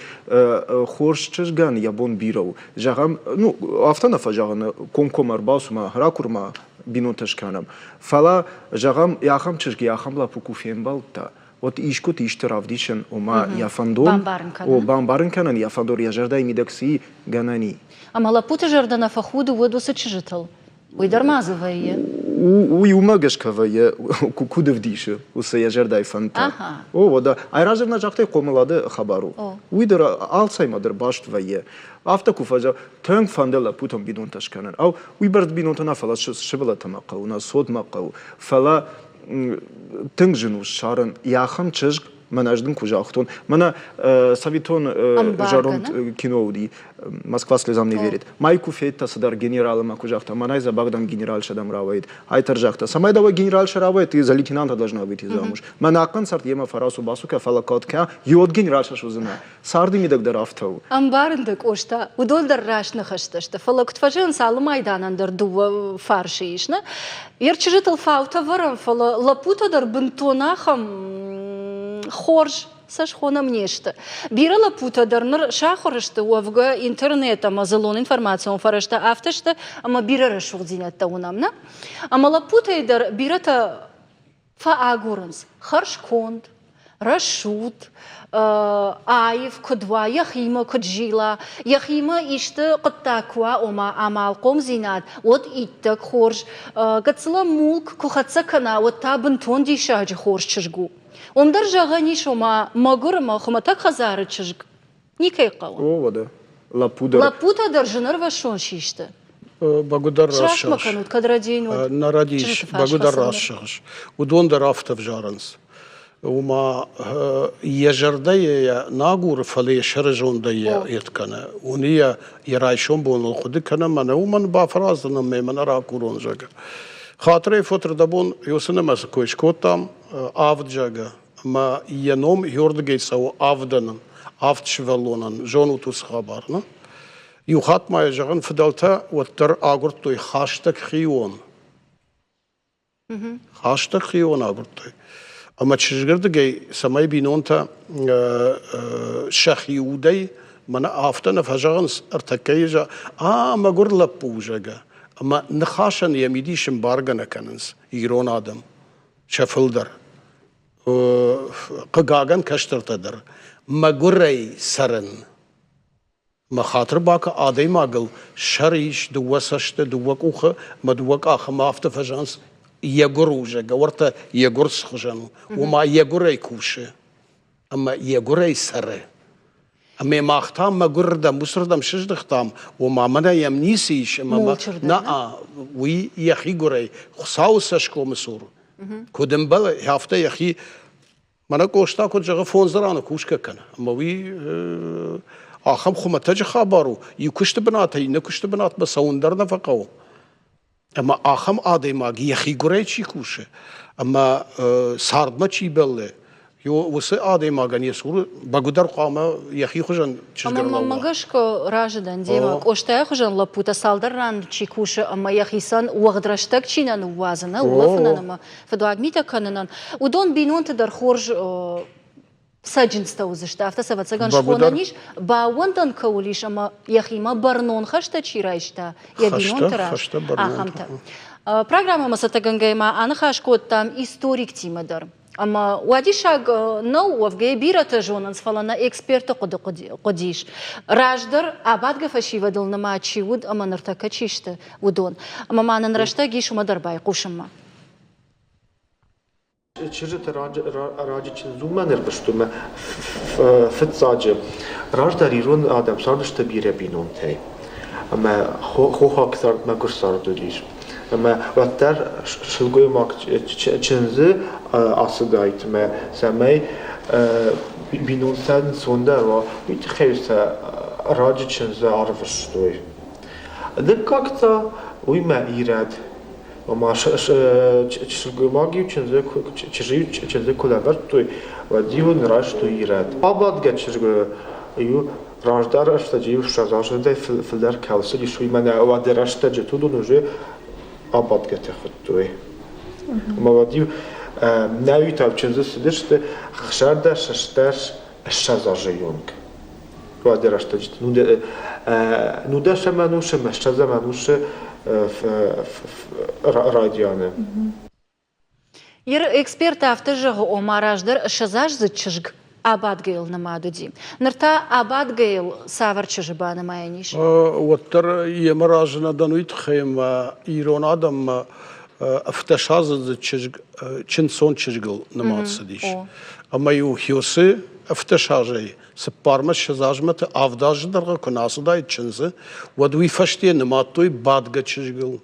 хорз чызгӕн йӕ бон бирӕ у. Зӕгъӕм, ну, афтӕ нӕ фӕзӕгъын, комкоммӕ ӕрбацу ма ракур ма бинонтӕ скӕнӕм. Фӕлӕ, зӕгъӕм, ахӕм чызг ахӕм лӕппу куы фембӕлдта, уӕд искуыд исты равдисын, ома йӕ фӕндон, о, бамбарын кӕнын йӕ фӕндон, йӕ зӕрдӕйы мидӕг цы и, гӕнӕн и. Ӕмӕ лӕппуты зӕрдӕ нӕ фӕхуды уӕд уыцы чызджытыл? Уый дӕр ма дзы вӕййы. Уый уымӕ гӕсгӕ вӕййы, куыд ӕвдисы уыцы йӕ зӕрдӕйы фӕндтӕ. О, уӕдӕ, ай раздӕр нӕ загътай хъомылады хабар у. Уый дӕр алцӕмӕ дӕр баст вӕййы. Афтӕ куы фӕзӕгъ, тынг фӕнды лӕппутӕн бинонтӕ скӕнын. Ау, уый бӕрц бинонтӕ нӕ, фӕлӕ сывӕллӕттӕ ма хъӕуы, нӕ цот ма хъӕуы. Фӕлӕ тынг зын у ссарын йӕ ахӕм чызг, мӕнӕ ӕз дын куы загътон, мӕнӕ советон зӕронд кино уыди, Москва слезам не верит. Май куы федта цыдӕр генералы ма куы загъта, мӕнӕй дзӕбӕх дӕм генеральша дӕм рауайд. Айтар загъта, цӕмӕй дӕуӕй генеральша рауайд, ты за лейтенанта должна выйти замуж. Мӕнӕ концерт йемӕ фӕрацу бацу фӕлӕ кӕд кӕ, йод генеральша суыдзынӕ. Царды мидӕг дӕр афтӕ у. Ӕмбарын дӕ, Къоста, уыдон дӕр раст ныхӕстӕ сты, фӕлӕ куыд фӕзӕгъынц, алы майданӕн дӕр дыууӕ фарсы ис, нӕ? Йе рчызджытыл фаутӕ вӕрӕм, фӕлӕ лӕппутӕ дӕр бынтон ахӕм хорз сӕ схонӕм не сты. Бирӕ лӕппутӕ дӕр ныр сахуыр сты, уӕвгӕ интернет ӕмӕ дзыллон информацион фӕрӕзтӕ афтӕ сты, ӕмӕ бирӕ рӕсугъддзинӕдтӕ уынӕм, нӕ? Ӕмӕ лӕппутӕй дӕр бирӕтӕ фӕагурынц хӕрзконд. Рӕсугъд, аив куыд уа, йӕхимӕ куыд зила, йӕхимӕ исты хъуыддаг куы уа, ома амалхъомдзинад, уӕд иттӕг хорз. Гыццылы мулк куы хӕццӕ кӕна, уӕд та бынтон диссаджы хорз чызг у. Уым дӕр зӕгъӕн ис, ома мӕгуыр ӕмӕ хуымӕтӕг хӕдзары чызг никӕй хъӕуы. О, уӕдӕ. Лӕппу дӕр. Лӕппутӕ дӕр зынӕрвӕссон систы. Бӕгуыдӕр Сраст ма кӕнут, кӕд рӕдийын уыд. Нӕ рӕдийыс, бӕгуыдӕр раст зӕгъыс. Уыдон дӕр афтӕ взарынц. Ома йӕ зӕрдӕ йӕ нӕ агуры, фӕлӕ йӕ сӕры зондӕй йед кӕны. Уыны йӕ йӕ райсом боныл хъуыды кӕны, мӕнӕ уымӕн бафӕраздзынӕн ӕмӕ мӕнӕ ракурон, зӕгъгӕ. Хатырӕй фотрдӕбон уыцы нымӕцы кой скодтам, авд, зӕгъгӕ, ӕмӕ йӕ ном йордыгӕй цӕуы авдӕнӕн, авд сывӕллонӕн. Зонут уыцы хабар, нӕ? Иу хатт ма йӕ зӕгъын, фыдӕлтӕ уӕддӕр агуырдтой хӕстӕг хион. Хӕстӕг хион агуырдтой. Ӕмӕ чызгырдыгӕй, цӕмӕй бинонтӕ сӕхи удӕй, мӕнӕ афтӕ нӕ фӕзӕгъынц ӕртӕккӕйы, а мӕгуыр лӕппу у, зӕгъгӕ. Ӕмӕ ныхасӕн йӕ мидис ӕмбаргӕ нӕ кӕнынц ирон адӕм сӕ фылдӕр. Хъыгагӕн, кӕстӕртӕ дӕр. Мӕгуырӕй цӕрын Мӕ хатыр бакӕ, адӕймагыл сӕр ис, дыууӕ цӕсты, дыууӕ къухы мӕ дыууӕ къахы ма афтӕ фӕзӕгъынц, йӕ гуыр у, зӕгъгӕ, уӕртӕ йӕ гуыр схуызӕн у. Ома йӕ гуырӕй кусы ӕмӕ йӕ гуырӕй цӕры. Ӕмӕ мах та мӕгуырырдӕм, уыцырдӕм сыздыхтам, ома мӕнӕ йӕм ницы ис ӕмӕ нӕ, уый йӕхи гуырӕй Хуыцауы цӕсгомы цур куыд ӕмбӕлы, афтӕ йӕхи Мӕнӕ Къоста куыд зӕгъы, фондз раны кусгӕ кӕны. Ӕмӕ уый ахӕм хуымӕтӕджы хабар у, иу куысты бынатӕй иннӕ куысты бынатмӕ цӕуын дӕр нӕ фӕхъӕуы. Ӕмӕ ахӕм адӕймаг йӕхи гуырӕй чи кусы ӕмӕ цардмӕ чи бӕллы, уыцы адӕймагӕн йӕ цуры бӕгуыдӕр хъуамӕ йӕхи хуызӕн чызг ӕрлӕууа. Ӕмӕ мӕ гӕсгӕ разы дӕн демӕ. Къостайы хуызӕн лӕппутӕ цалдӕр ран чи кусы ӕмӕ йӕхицӕн уӕгъд рӕстӕг чи нӕ ныууадзы, нӕ улӕфынӕн ӕмӕ фыдуаг митӕ кӕнынӕн, уыдон бинонты дӕр хорз цӕджындзтӕ уыдзысты, афтӕ сӕ ӕвӕццӕгӕн схонӕн ис, баууӕндӕн кӕуыл ис ӕмӕ йӕхимӕ бӕрнон хӕстӕ чи райста йӕ бинонты раз, ахӕмтӕ. Программӕмӕ цӕттӕгӕнгӕйӕ ма аныхас кодтам историктимӕ дӕр. Ӕмӕ уадиссаг нӕу, уӕвгӕ бирӕтӕ зонынц, фӕлӕ нӕ эксперты хъуыды хъуыдис. Раздӕр абадгӕ фӕсивӕдыл нымад чи уыд ӕмӕ ныртӕккӕ чи сты, уыдон. Ӕмӕ ма нын рӕстӕг ис уымӕ дӕр байхъусынмӕ. Чызджыты раджы чындз уымӕн ӕрвыстой ӕмӕ фыццаджы раздӕр ирон адӕм цардысты бирӕ бинонтӕй. Ӕмӕ хохаг цард мӕгуыр цард уыдис. Ӕмӕ уӕддӕр сылгоймаг чындзы ацыдаид ӕмӕ цӕмӕй бинонтӕн ӕнцондӕр уа, уый тыххӕй сӕ раджы чындзы арвыстой. Дыккаг та уый мӕ ирӕд. Ома сылгоймаг-иу чындзы чызджы куы лӕвӕрдтой, уӕд-иу ын райстой ирӕд. Абадгӕ чызг-иу раздӕр рӕстӕджы-иу 20 азӕй фылдӕр кӕуыл цыдис, уый мӕнӕ уӕды рӕстӕджы уыдон уже абадгӕтӕ хуыдтой. Ӕмӕ уӕд-иу нӕуитау чындзы цыдысты 16, 16, 20 азы онг. Уӕды рӕстӕджыты нудӕсӕм ӕнусы ӕмӕ ссӕдзӕм ӕнусы райдианы. Иры эксперт афтӕ зӕгъы, ома раздӕр ссӕдзаздзыд чызг абадгӕйыл нымад уыди. Ныр та абадгӕйыл цавӕр чызджы банымайӕн ис? Уӕддӕр йемӕ разы нӕ дӕн уый тыххӕй, ӕмӕ ирон адӕммӕ ӕфтӕсаздзыд чызг чындздзон чызгыл нымад цыдис. Ӕмӕ-иу Хёсы ӕфтӕсазӕй цыппармӕ 20 азмӕты авд азы дӕргъы куы нӕ ацыдаид чындзы, уӕд уый фӕсте нымадтой бадгӕ чызгыл.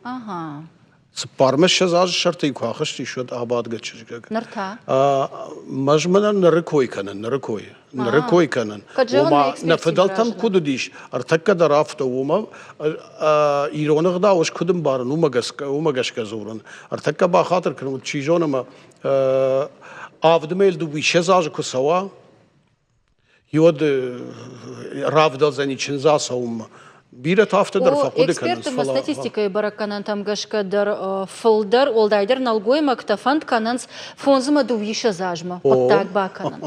Цыппармӕ 20 азы сӕртӕй куы ахызтис, уӕд абадгӕ чызгӕг. Ныр та? Мӕз мӕнӕн ныры кой кӕнын, ныры кой. Ныры кой кӕнын. Ома, нӕ фыдӕлтӕм куыд уыдис, ӕртӕккӕ дӕр афтӕ, уымӕ ирон ӕгъдау ӕз куыд ӕмбарын, уымӕ гӕсгӕ, уымӕ гӕсгӕ дзурын. Ӕртӕккӕ бахатыр кӕнут, чи зоны ӕмӕ авд мӕйыл дыууиссӕдз азы куы цӕуа, уӕд равдӕлдзӕни чындз ацӕуынмӕ. Бирӕтӕ афтӕ дӕр фӕхъуыды кӕнынц. Экспертты статистикӕйы бӕрӕггӕнӕнтӕм гӕсгӕ дӕр фылдӕр, уӕлдайдӕр нӕлгоймӕгтӕ фӕнд кӕнынц фондзмӕ дыууиссӕдз азмӕ хъуыддаг бакӕнын.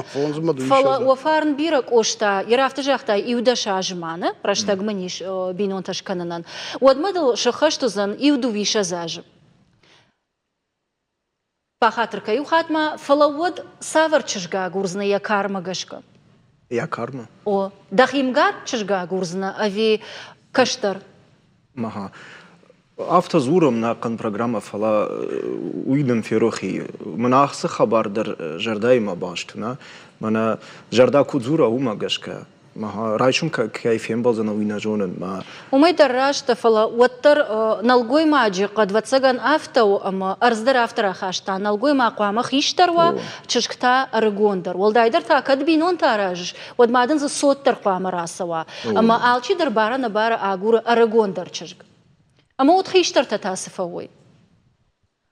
Фӕлӕ уӕ фарн бирӕ Къоста, йӕ афтӕ загъта, иу-дӕс азы ма нӕ рӕстӕг мын ис бинонтӕ скӕнынӕн. Уӕдмӕ дыл сыххӕст уыдзӕн иу дыууиссӕдз азы. Бахатыр кӕ иу хатт ма, фӕлӕ уӕд цавӕр чызг агурдзынӕ йӕ кармӕ гӕсгӕ? Йӕ кармӕ? О, дӕхи мгар чызг агурдзынӕ ӕви кӕстӕр? Аха. Афтӕ дзурӕм нӕ хъӕн программӕ, фӕлӕ уый нын ферох и. Мӕнӕ ацы хабар дӕр зӕрдӕимӕ баст у, нӕ? Мӕнӕ зӕрдӕ куыд дзура, уымӕ гӕсгӕ. Райсом кӕй фембӕлдзӕн, уый нӕ зонын. Уымӕй дӕр раст дӕ, фӕлӕ уӕддӕр нӕлгоймаджы хъӕдвӕццӕгӕн афтӕ у, ӕмӕ ӕрдз дӕр афтӕ рахаста. Нӕлгоймаг хъуамӕ хистӕр уа, чызг та ӕрыгондӕр. Уӕлдайдӕр та кӕд бинонтӕ аразыс, уӕд ма дын дзы цот дӕр хъуамӕ рацӕуа. Ӕмӕ алчи дӕр бара-нӕбара агуры ӕрыгондӕр чызг. Ӕмӕ уӕд хистӕртӕ та цы фӕуой?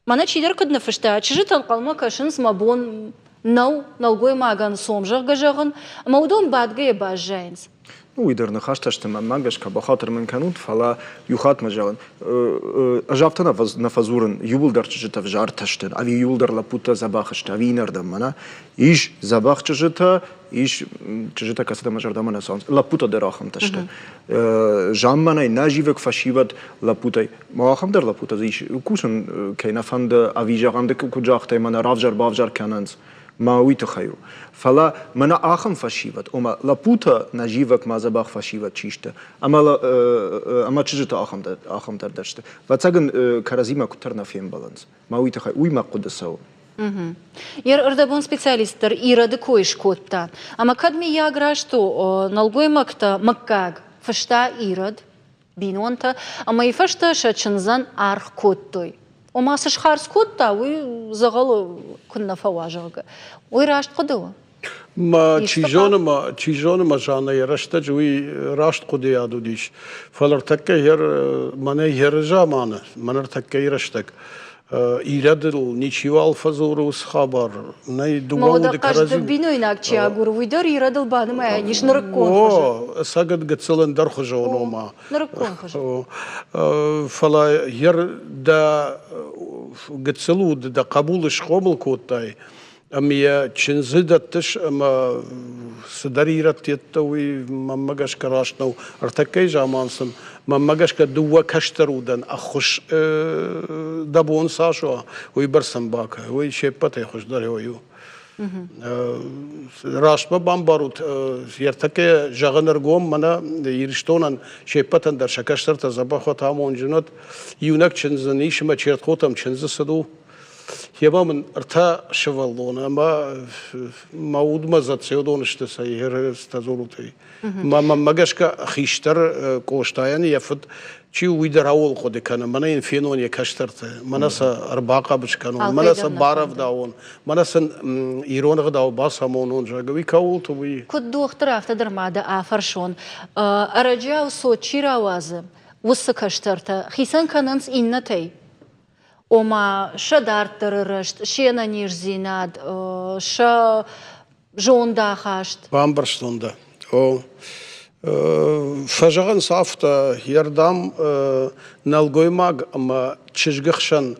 Мӕнӕ чидӕр куыд ныффыста, чызджытӕ ӕнхъӕлмӕ кӕсынц, мӕ бон нӕу нӕлгоймагӕн сом зӕгъгӕ зӕгъын, ӕмӕ уыдон бадгӕйӕ баззайынц. Ну, уый дӕр ныхӕстӕ сты мӕнмӕ гӕсгӕ, бахатыр мын кӕнут, фӕлӕ иу хатт мӕ зӕгъын, ӕз афтӕ нӕ фӕдзурын, иууылдӕр чызджытӕ взартӕ сты, ӕви иууылдӕр лӕппутӕ дзӕбӕх сты, ӕви иннӕрдӕм мӕнӕ. Ис дзӕбӕх чызджытӕ, ис чызджытӕ, кӕцытӕ мӕ зӕрдӕмӕ нӕ цӕуынц, лӕппутӕ дӕр ахӕмтӕ сты. Замманай нӕзивӕг фӕсивӕд лӕппутӕй Ахӕм дӕр лӕппутӕ дзы ис, кусын кӕй нӕ фӕнды, ӕви зӕгъӕм, ды куыд загътай, мӕнӕ равзар-бавзар кӕнынц, мӕ уый тыххӕй у. Фӕлӕ мӕнӕ ахӕм фӕсивӕд, ома лӕппутӕ нӕ зивӕг ма дзӕбӕх фӕсивӕд чи сты, ӕмӕ, ӕмӕ чызджытӕ ахӕмтӕ дӕр сты. Ӕвӕццӕгӕн, кӕрӕдзимӕ куыддӕр нӕ фембӕлынц. Мӕ уый тыххӕй, уый мӕ хъуыды цӕуы. Йе рдӕбон специалист дӕр ирӕды кой скодта. Ӕмӕ кӕд миййаг раст у, нӕлгоймӕгтӕ мыггаг фыста ирӕд, бинонтӕ ӕмӕ йӕ фӕстӕ сӕ чындзӕн аргъ кодтой. Ома цы схардз кодта, уый дзӕгъӕлы куыннӕ фӕуа, зӕгъгӕ. Уый раст хъуыды у? Ма чи зоны, ма чи зоны, ма Жанна йӕ рӕстӕджы уый раст хъуыдыйад уыдис. Фӕлӕ ӕртӕккӕ йӕ мӕнӕ йӕ заманы, мӕнӕ ӕртӕккӕйы рӕстӕг ирӕдыл ничиуал фӕдзуры уыцы хабар. Нӕй дыууӕ уды кӕрӕдзи. Бинойнаг чи агуры, уый дӕр ирӕдыл банымайӕн ис нырыккон хуызы. О, ӕцӕг гыццыл ӕндӕрхуызон ома. Нырыккон хуызы. Фӕлӕ йер дӕ гыццыл уд дӕ хъӕбулы схъомыл кодтай, ӕмӕ йӕ чындзы дӕттыс ӕмӕ цыдӕр ирӕттӕ уый мӕнмӕ гӕсгӕ раст нӕу. Ӕртӕккӕйы заман сын мӕнмӕ гӕсгӕ дыууӕ кӕстӕр удӕн ӕххуыс дӕ бон цас уа, уыйбӕрц сын бакӕ. Уый се ппӕтӕй хуыздӕр уый у. Раст мӕ бамбарут, ӕртӕккӕ зӕгъын ӕргом, мӕнӕ Ирыстонӕн се ппӕтӕн дӕр сӕ кӕстӕртӕ дзӕбӕх уӕт, амондджын уӕт. Иунӕг чындз ын ис ӕмӕ Чертхъотӕм чындзы цыд у. Йемӕ мын ӕртӕ сывӕллоны ӕмӕ мӕ удмӕ дзӕцъеудон сты сӕ ерыстӕ дзурутӕй. Мӕнмӕ гӕсгӕ хистӕр Къостайӕн йӕ фыд чи у, уый дӕр ауыл хъуыды кӕны, мӕнӕ йын фенон йӕ кӕстӕрты, мӕнӕ сӕ ӕрбахъӕбыс кӕнон, мӕнӕ сӕ барӕвдауон, мӕнӕ сын ирон ӕгъдау бацамонон, зӕгъгӕ, уый кӕуылты уый. Куыд дохтыр, афтӕ дӕр ма дӕ афӕрсон. Ӕрӕджиау цот чи рауадзы, уыцы кӕстӕртӕ хицӕн кӕнынц иннӕтӕй? Ома сӕ дарддӕры рӕзт, се нӕниздзинад, сӕ зондахаст. Бамбӕрстон дӕ. О, фӕзӕгъынц афтӕ, йе рдӕм нӕлгоймаг ӕмӕ чызгы хсӕн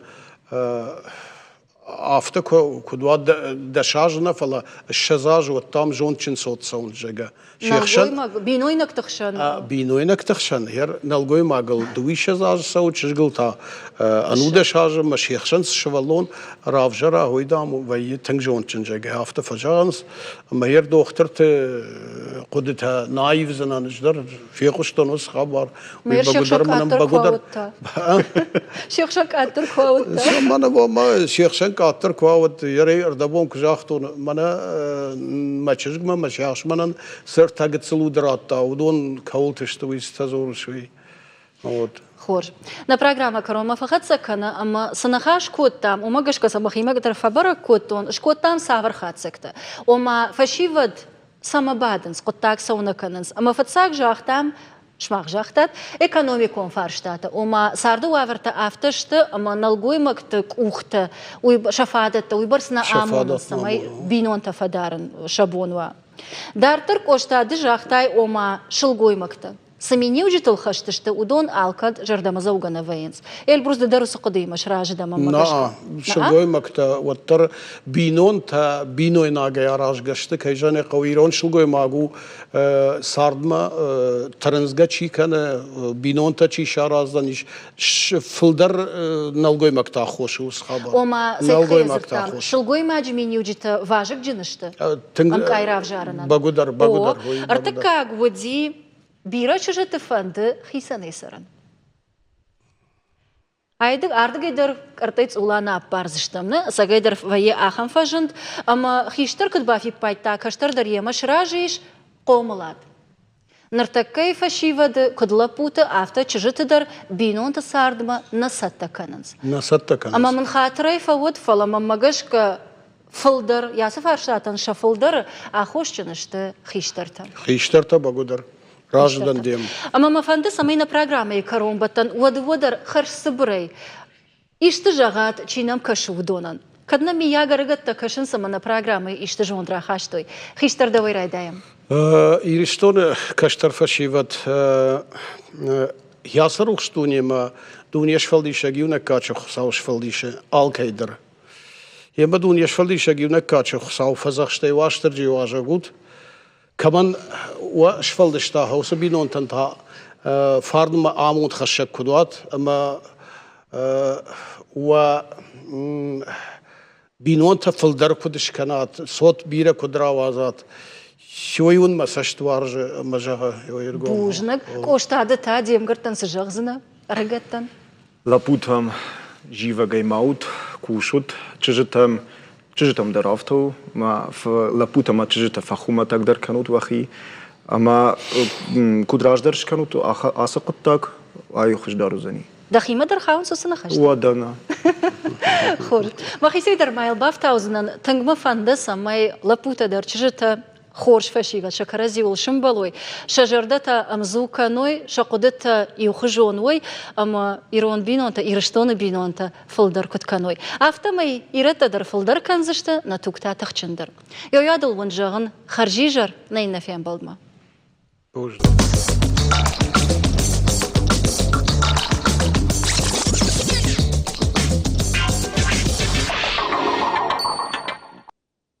афтӕ куыд уа дӕс азы нӕ, фӕлӕ 20 азы уӕд там зондджын цот цӕуынц, зӕгъгӕ. Се хсӕн бинойнӕгты хсӕн. Бинойнӕгты хсӕн нӕлгоймагыл дыууиссӕдз азы цӕуы, чызгыл та ӕнудӕс азы ӕмӕ се хсӕн цы сывӕллон равзӕра, уый, дам, вӕййы тынг зондджын, зӕгъгӕ, афтӕ фӕзӕгъынц. Ӕмӕ йӕ дохтырты хъуыдытӕ нӕ аивдзынӕн, ӕз дӕр фехъуыстон уыцы хабар. Уый бӕгуыдӕр мӕнӕн бӕгуыдӕр. Се хсӕн къаддӕр куы ауыдта. Мӕнӕ се хсӕн къаддӕр куы ауыд, ерӕй ӕрдӕбон куы загътон, мӕнӕ мӕ чызгмӕ, мӕ сиахс мӕнӕн цы ӕртӕ гыццыл уд радта, уыдон кӕуылты сты, уый цытӕ дзурыс, уый. Вот. Хорз. Нӕ программӕ кӕронмӕ фӕхӕццӕ кӕны ӕмӕ цы ныхас кодтам, уымӕ гӕсгӕ сӕ мӕхимӕ дӕр фӕбӕрӕг кодтон, скодтам цавӕр хатдзӕгтӕ. Ома, фӕсивӕд цӕмӕ бадынц, хъуыддаг цӕуынӕ кӕнынц. Ӕмӕ фыццаг загътам, сымах загътат, экономикон фарстатӕ, ома царды уавӕртӕ афтӕ сты, ӕмӕ нӕлгоймӕгты къухтӕ, уый, сӕ фадӕттӕ уыйбӕрц нӕ амонынц, цӕмӕй бинонтӕ фӕдарын сӕ бон уа. Дарддӕр Къоста ды загътай, ома сылгоймӕгтӕ. Цы миниуджытыл хӕст сты, уыдон алкӕд зӕрдӕмӕдзӕугӕ нӕ вӕййынц. Эльбрус, ды дӕр уыцы хъуыдыимӕ сразы дӕ мӕнмӕ гӕсгӕ? Нӕ, сылгоймӕгтӕ уӕддӕр бинонтӕ бинойнагӕй аразгӕ сты, кӕй зӕгъын ӕй хъӕуы, ирон сылгоймаг у цардмӕ тырындзгӕ чи кӕны, бинонтӕ чи сараздзӕнис, фылдӕр нӕлгоймӕгты аххос у уыцы хабар. Ома, цӕй сылгоймаджы миниуджытӕ вазыгджын сты ӕмкъай равзарынӕн? Бӕгуыдӕр, бӕгуыдӕр. Ӕртыккаг уыди, бирӕ чызджыты фӕнды хицӕнӕй цӕрын. Ардыгӕй дӕр кӕртӕй цъула нӕ аппардзыстӕм, нӕ? Ӕцӕгӕй дӕр вӕййы ахӕм фӕзынд, ӕмӕ хистӕр куыд бафиппайдта, кӕстӕр дӕр йемӕ сразы ис хъомылад. Ныртӕккӕйы фӕсивӕды, куыд лӕппуты, афтӕ чызджыты дӕр бинонты цардмӕ нӕ цӕттӕ кӕнынц. Нӕ цӕттӕ кӕнынц. Ӕмӕ мын хатырӕй фӕуӕд, фӕлӕ мӕнмӕ гӕсгӕ фылдӕр, ацы фарстатӕн сӕ фылдӕры аххосджын сты хистӕртӕ. Хистӕртӕ бӕгуыдӕр. Разы дӕн дем. Ӕмӕ мӕ фӕнды, цӕмӕй нӕ программӕйы кӕронбӕттӕн уӕд уӕддӕр хӕрзцыбырӕй исты зӕгъат, чи нӕм кӕсы, уыдонӕн. Кӕд нӕ миййаг ӕрыгӕттӕ кӕсынц ӕмӕ нӕ программӕйы исты зонд рахастой. Хистӕр дӕуӕй райдайӕм. Ирыстоны кӕстӕр фӕсивӕд йӕ ацы рухс дунемӕ дуне сфӕлдисӕг иунӕг кадджын Хуыцау сфӕлдисы алкӕй дӕр. Йемӕ дуне сфӕлдисӕг иунӕг кадджын Хуыцау фӕдзӕхстӕй Уастырджийы уазӕг ут, кӕмӕн уӕ сфӕлдыста, уыцы бинонтӕн та фарнмӕ амонд хӕссӕг куыд уат ӕмӕ уӕ бинонтӕ фылдӕр куыд скӕнат, цот бирӕ куыд рауадзат, уый уын мӕ цӕст уарзы ӕмӕ зӕгъы ӕргом. Бузныг. Къоста, ды та де мгӕрттӕн цы зӕгъдзынӕ ӕрыгӕттӕн? Лӕппутӕм зивӕгӕй ма ут, кусут, чызджытӕм чызджытӕм дӕр афтӕ у, ма лӕппутӕ ӕмӕ чызджытӕ фӕхуымӕтӕгдӕр кӕнут уӕхи ӕмӕ куыд раздӕр скӕнут ацы хъуыддаг, ай хуыздӕр уыдзӕни. Дӕхимӕ дӕр хауынц уыцы ныхӕстӕ? Уӕдӕ нӕ. Хорз. Мӕхицӕй дӕр ма йыл бафтаудзынӕн, тынг мӕ фӕнды, цӕмӕй лӕппутӕ дӕр, чызджытӕ хорз фӕсивӕд сӕ кӕрӕдзиуыл сымбӕлой, сӕ зӕрдӕтӕ ӕмдзу кӕной, сӕ хъуыдытӕ иухуызон уой ӕмӕ ирон бинонтӕ, Ирыстоны бинонтӕ фылдӕр куыд кӕной. Афтӕмӕй ирӕттӕ дӕр фылдӕр кӕндзысты, нӕ туг та тыхджындӕр. Йойадыл уын зӕгъын хӕрзизӕр нӕ иннӕ фембӕлдмӕ. Бузныг.